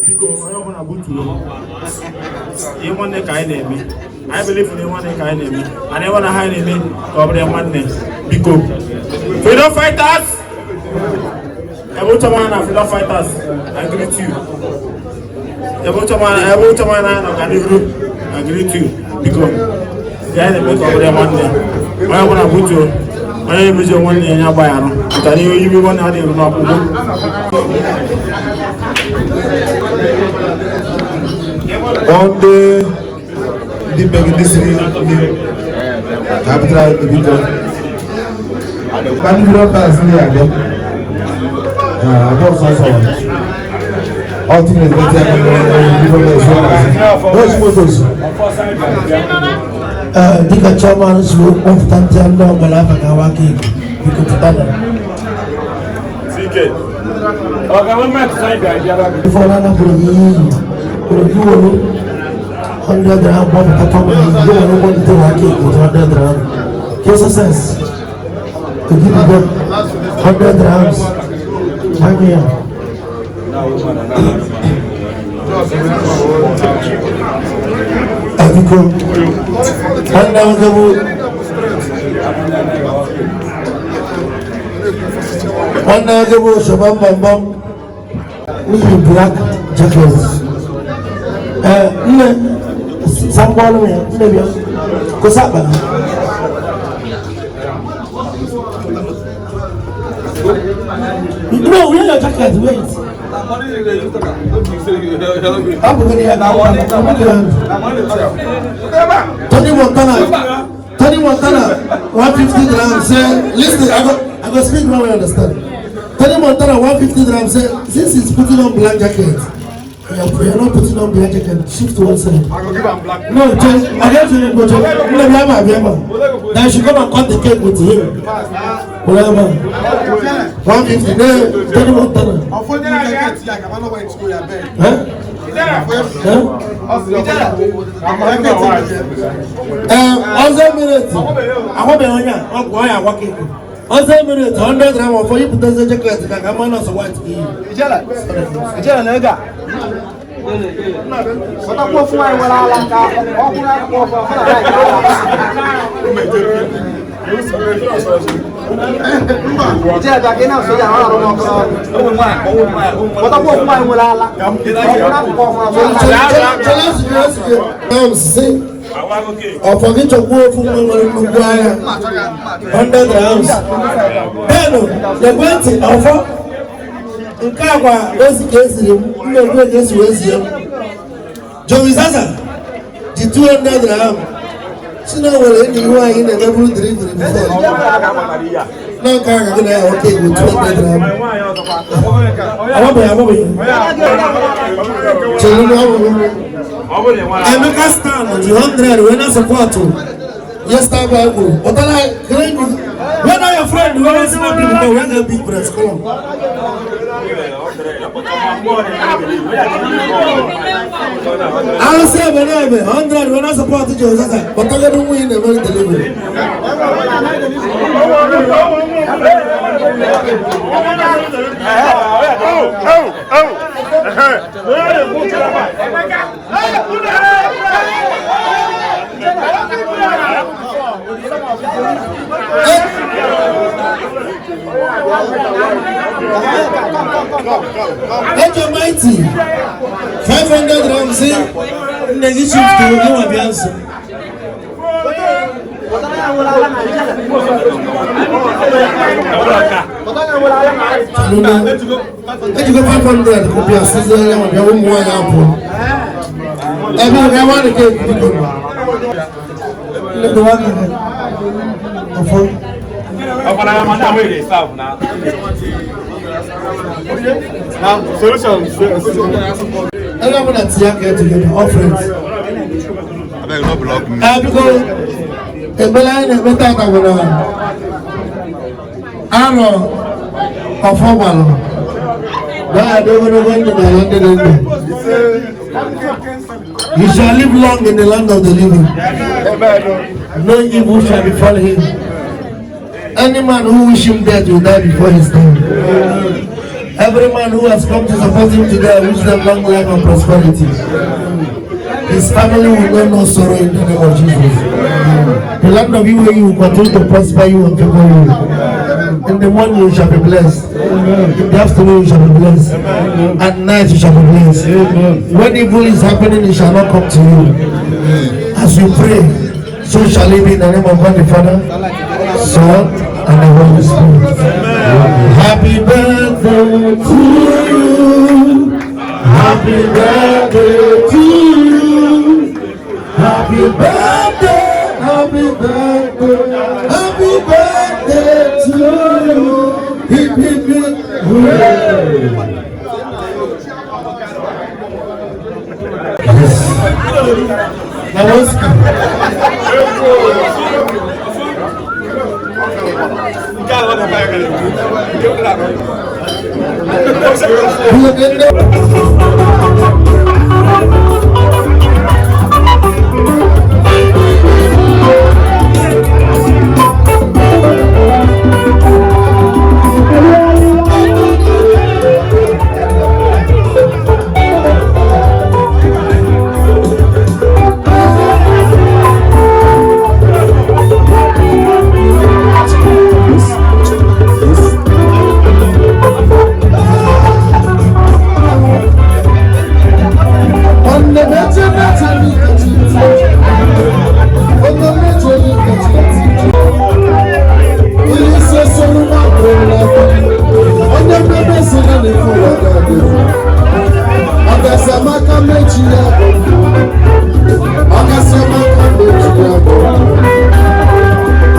S1: Biko onye ọbụla butuo ihe nwanne ka anyị na-eme. Anyị believe na ihe nwanne ka anyị na-eme and ihe nwanne ha anyị na-eme ka ọ bụrụ ya nwanne. Biko freedom fighters, ebe ụchọma na freedom fighters, I greet you. Ebe ụchọma na ọganihu, I greet you. Biko ya na-eme ka ọ bụrụ ya nwanne. Onye ọbụla butuo onye emejọ nwanne ya, ya gbagharụ maka na ihe ime nwanne adịghị eru n'ọkpụkpụ.
S5: Ọ ndị megidesiri ndị ka ha pụtara anyị, biko. Ka ndị freedom fighters ndị abịa abụọ sọsọ ọ tinyere ezigbo aka n'ọrụ ndị n'ozi motos.
S3: Ee, dịka chairman si wee kpọpụta ndị ndị ọgbara afa ka awa keeki, biko pụta na ife ọ na-anapụrụ gị ihe iyi kwere gị were 100 dirham gbọpụta family gị nwere ụgbọ ndị wa aka ekwu 100 dirham. Kesa sense to give them 100 dirhams. Gbanye ya. Biko, nwanne m nwoke bụ nwanne m nwoke bụ Shobam Bambam n'ihi black jacket. Ee, nne samgbọọlụ m ya, nne bịa kwụsị akpa gị. No, wear your jacket, wait. Tony Montana, Tony Montana, 150 grams. Say, listen, I go speak now. I understand. Tony Montana, 150 grams. Say, since he's putting on black jacket, you're not putting on black jacket. Shift to one side.
S6: I go give am black.
S3: No, change. I get to go change. Then you should come and cut the cake with him. Whatever. 150. No, Tony Montana. Huh? Huh? Ọzọ Emirate, ahụbeghị onye a, ọ bụ onye agwa cake. Ọzọ Emirate, 100 gram ọfọ yipụtazie jacket ka ka mmanụ ọsọ white ka iyi.
S8: Ijele na ego a. Pụtakwa ofu nwaanyị nwere ala ka ọ kwụrụ akụkụ ọfụ ọfụ na Ijele bịa ka ị na-asụ ya ọ na-arụ n'ọkụ n'ọkụ. Pụtakwa ofu nwaanyị nwere ala ka ọ kwụrụ akụkụ ọfụ ọfụ na.
S3: Si ọfọ gị chọkwuo ofu nwa nwere nnukwu ahịa 100 grams. Benụ, ekwentị ọfọ nke agwa ozi ka esiri m mmegbu ka esi wee zie m. Joey Zaza ji 200 gram si na o nwere enyi nwaanyị na-emeburu delivery before na nke a ga gị na ya nwoke igbo 200 gram. Agbabeghị, agbabeghị. Chere na ọ bụrụ Emeka Stan ji 100 wee na support yes star boy kwuru pụtara. Where na your friend wey wan see my people wey get big breast? Come on. Arụsị ebe na ebe 100 wee na support Joe Zaza pụtara nwunye na-emere delivery. Ejo Mighty 500 grams si nne gị shift gị nwa bịa nso. Ejigo 500 kụpịa sizie ya nwa bịa ụmụ nwaanyị apụ. Ebe ọ ga-awa nke biko. Nne gị nwa gị ọfọ.
S6: Now, solution.
S3: Onye ọbụla tinye aka together, all friends.
S6: Abeg, no block me.
S3: Ee, biko, ekpere anyị na-ekpe tata bụ na arọ ọfọ gbalụ na ya dị ogologo ndụ n'ala ndị dị ndụ. He shall live long in the land of the living. No evil shall befall him. Any man who wish him death will die before his time. Every man who has come to support him today, I wish them long life and prosperity. His family will know no sorrow in the name of Jesus. The land of UAE will continue to prosper you and favor you. In the morning you shall be blessed. In the afternoon you shall be blessed. At night you shall be blessed. When evil is happening, it shall not come to you. As you pray, so shall it be in the name of God the Father, Son, and the Holy Spirit. Happy birthday to you. Happy birthday to you. Happy birthday, happy birthday, happy birthday to you. Hip, hip, hip, hooray. Yes. That was
S2: Ọ̀gá-adị. Ọ̀gá-Samaka mechi ya bụ Ọ̀gá-Samaka mechi ya bụ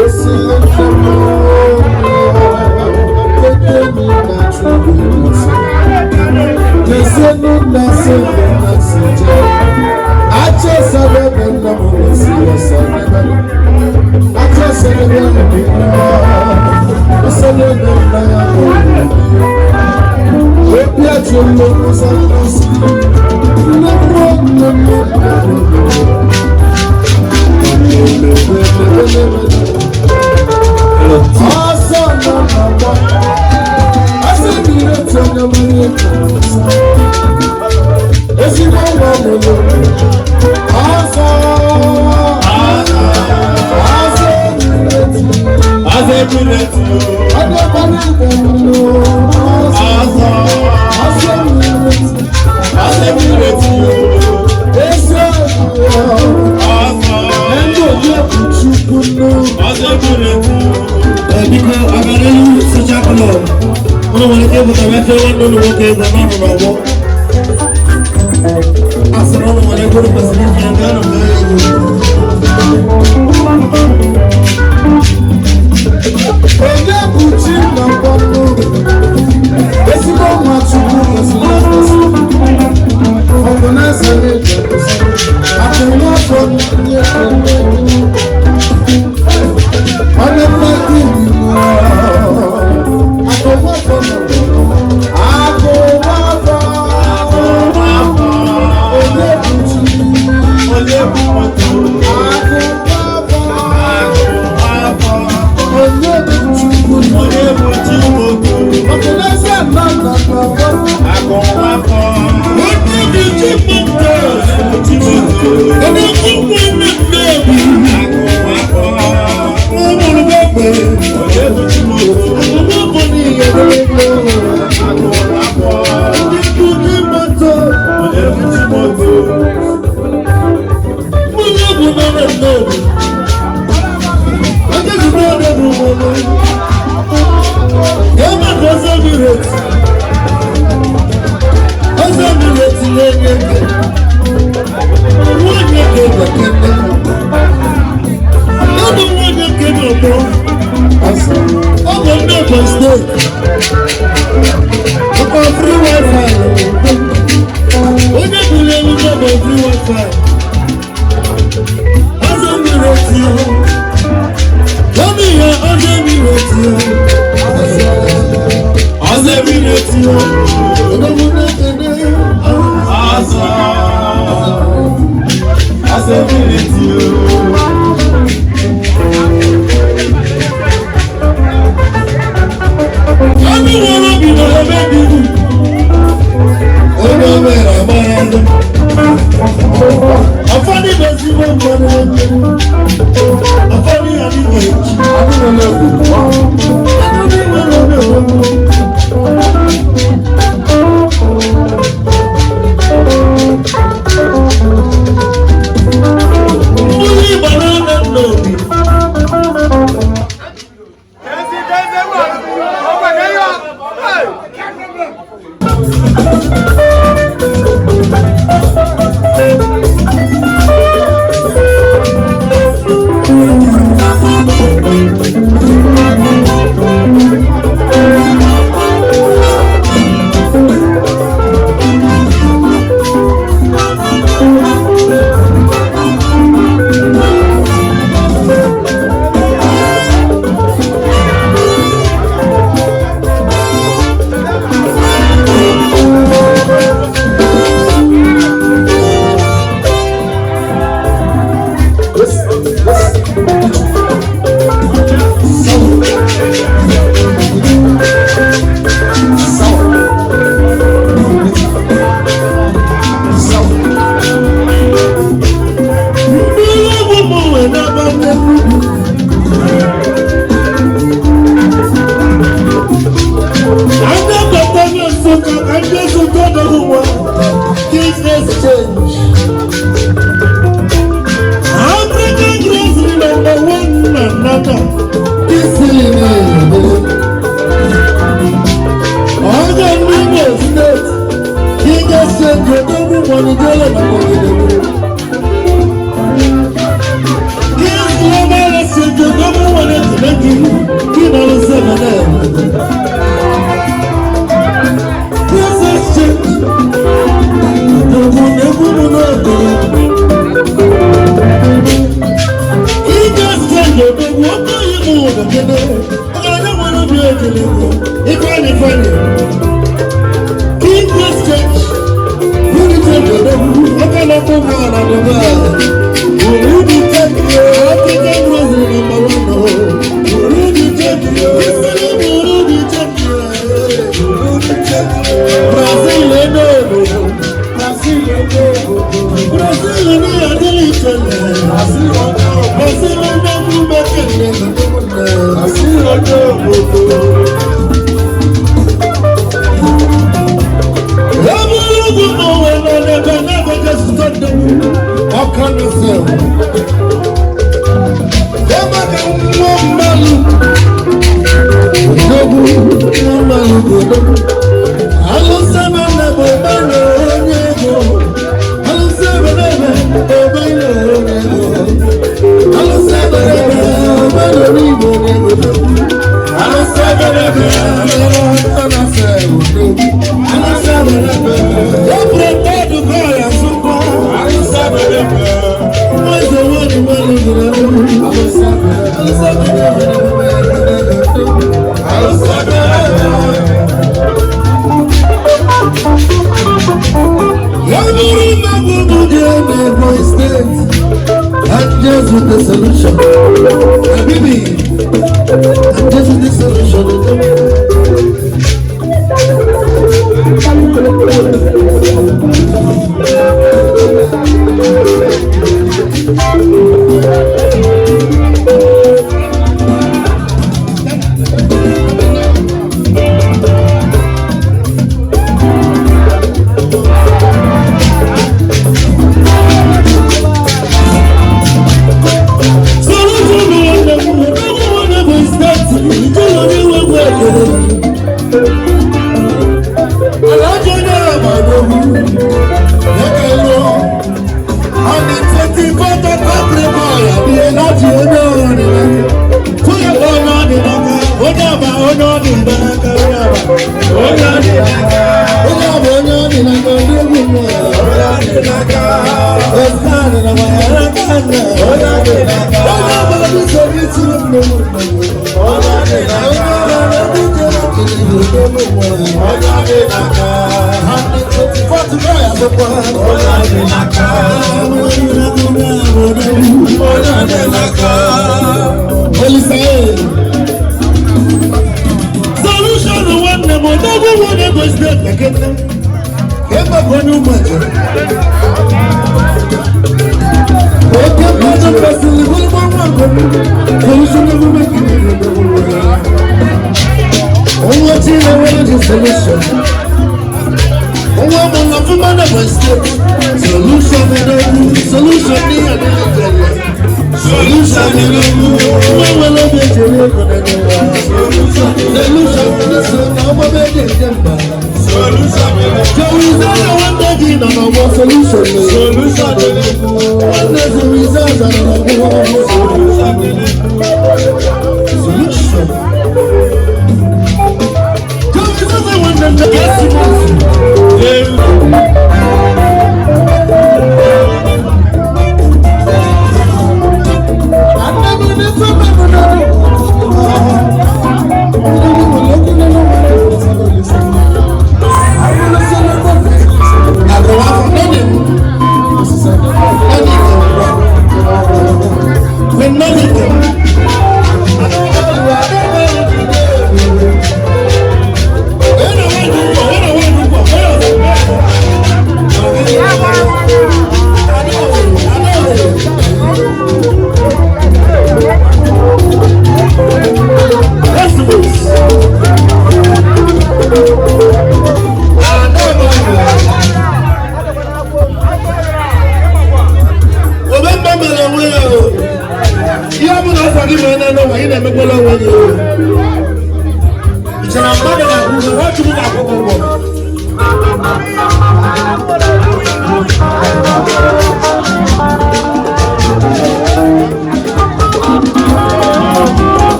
S2: Esi nke m Kete mi na Chukwu nsọ. Kesenu na sebe na sije. Ache sebe na mo si osa nebe. Ache sebe na mo sebe na ya mo. Obi ati olo sa na si. Na mo na mo na mo. Asa na na na. Asa mi re tanya mani sa. Ezigbo nwa m lụ. Asa asa emireti.
S5: Asa emireti.
S2: Adébálẹ̀ ìgbẹ̀rù
S5: Asa
S2: asa emireti.
S5: Asa emireti.
S2: Ezi ọ̀dọ́.
S5: Asa
S2: Ẹni òye kùtùkù nù.
S5: Asa emireti.
S3: Biko Agarelu Social Club ụnụ nwere ike ịpụta wee fee nwanne ụlọ nwoke egwu n'ọnụ n'ọgbọ asịrị ụnụ nwere ego ụnụ kwesịrị ife ya gaa nụ mee egwu.
S2: Onye bụ chi na mkpọtụ. Ezigbo nwa Chukwu kwesịrị ekwesị. Ọgọnẹsẹ ní ìjẹ̀kùsí. Àtúnyẹ̀fọ́ ní ẹ̀kọ́. Onye mmadụ ìlú. Àtúnyẹ̀fọ́ Akụwafọ. Onye bụ chi.
S5: Onye bụ moto.
S2: Akụwafọ.
S5: Akụwafọ.
S2: Onye bụ Chukwu.
S5: Onye bụ chi moto.
S2: Ọgọnẹsẹ nọ nọ nọ.
S5: Akụwafọ.
S3: Onye bụ chi moto.
S5: Onye bụ chi moto.
S3: Onye bụ nwanne nne
S5: Akụwafọ.
S3: ụmụrụ gbegbe
S5: Onye bụ chi moto.
S3: ọmụmụ n'ihe gbegbe.
S5: Akụwafọ.
S3: Onye bụ chi moto.
S5: Onye bụ chi moto.
S3: Onye bụ nwanne nne Onye bụ nwanne bụ nwanne. Ebe ka ọzọ mmiri eti. Ọzọ mmiri eti na-enye eke. Nwanyị ka ebe kene. Ebe nwanyị ka ebe ọgbọ. Ọ bụ ndị Ebonyi steeti. Ọkọ free wifi. Onye bụrụ elu bụ free wifi. Ọzọ mmiri eti o. Lọ́mí ya ọzọ mmiri eti o.
S5: Ọzọ emireti.
S2: Odogwu na-ekene.
S5: Asa. Asa emireti.
S3: Ọdún wo ló bí lọ ebe bí wù? Onye omere agbara ndụ. Ọfọdụ bụ ezigbo mmadụ nwoke. Ọfọdụ ya dịghị echi. Ọdún nwere obi ogbugbu. Mmiri gbara na nna obi. Mmiri egwu m nwe n'aba nnekwu. Ndị agbata na Nsụka ka ndị Nsụka dọrọ nwa business change. African grocery number one na Nata.
S2: Isi na-eme.
S3: Ọjọ́ ndị Imo steeti.
S2: Ijele na Mọ̀gídẹ̀. Kí Global Exchange Odogwu nwere ekele gị, kí nọrọ sebe na-eme. Kings Exchange Odogwu na-egwu m n'oge. King Exchange Odogwu oke oyi m ụdọ kene. Ọgaranya nwere obi ekele bụ Ifeanyi Ifeanyi. King Exchange Unity Odogwu oke na-ekwu m na Dubai. Urudi Chekio, African Rosary number one. Urudi Chekio, Urudi Chekio, Urudi Chekio. Brazil eno, Brazil eno, Brazil ni adili chele. Brazil eno, Brazil eno mube kele, Brazil eno. Just with the solution, baby. Just with the solution.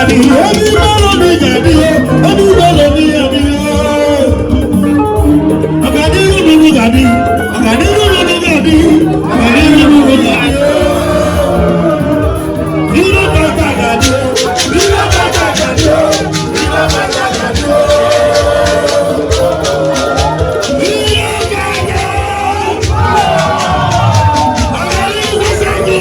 S2: ga-adị, ebe ime ụlọ ga-adị, ebe ime ụlọ ga-adị. Ọganihu nínú ga-adị, ọganihu nínú ga-adị, ọganihu nínú ga-adị. Ihe bata ga-adị, ihe bata ga-adị, ihe bata ga-adị. Ihe ga-adị. Ọganihu ga-adị.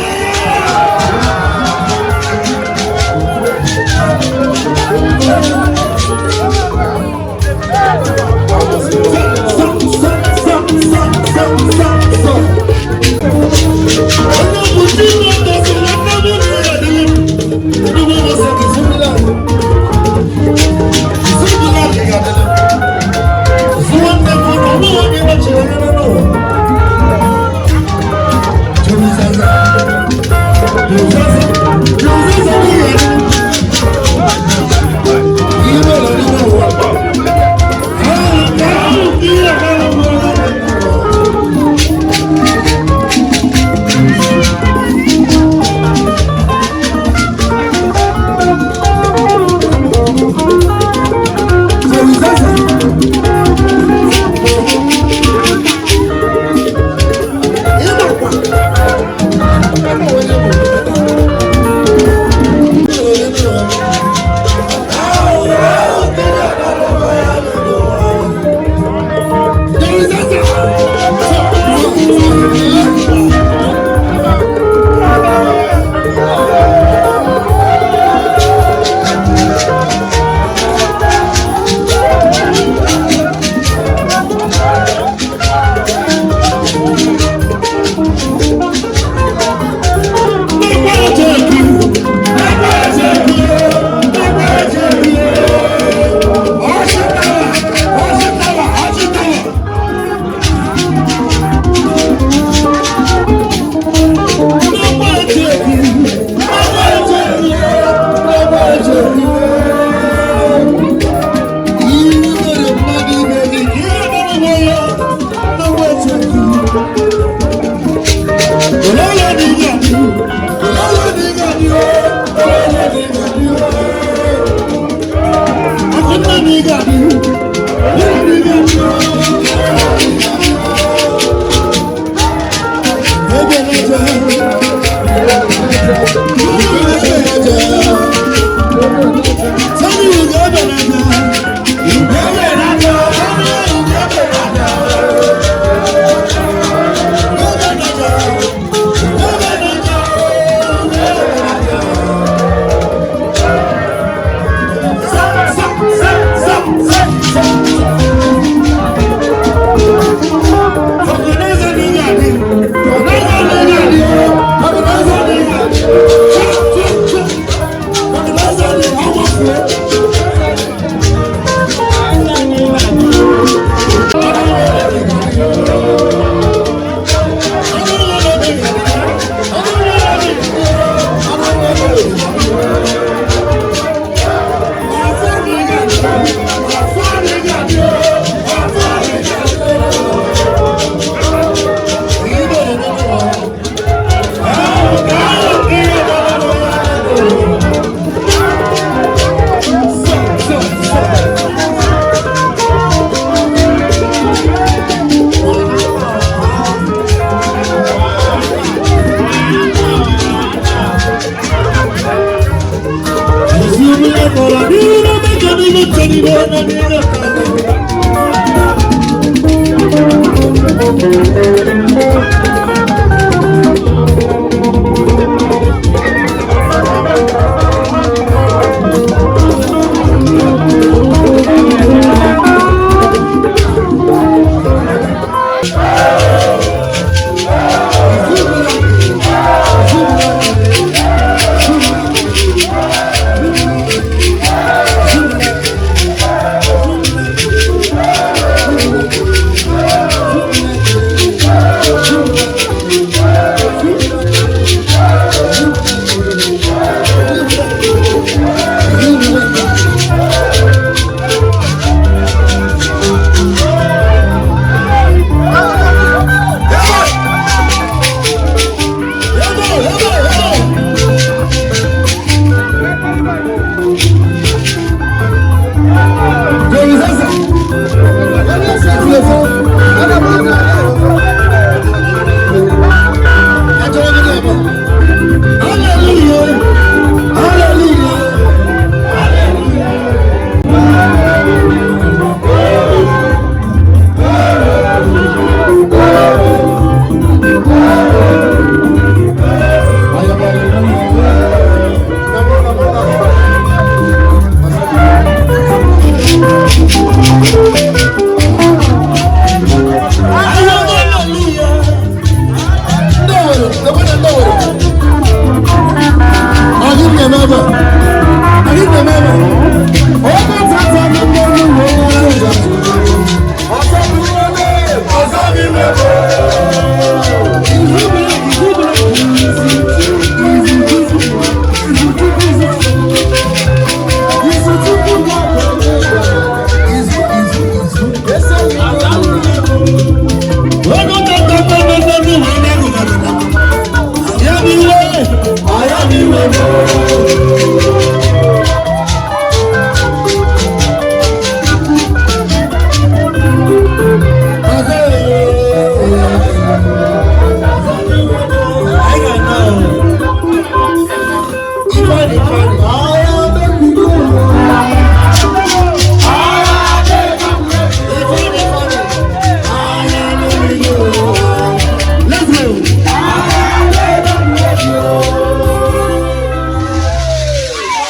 S3: Let's go.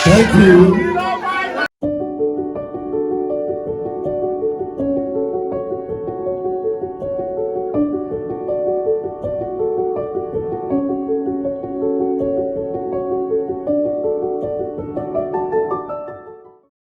S3: Thank you.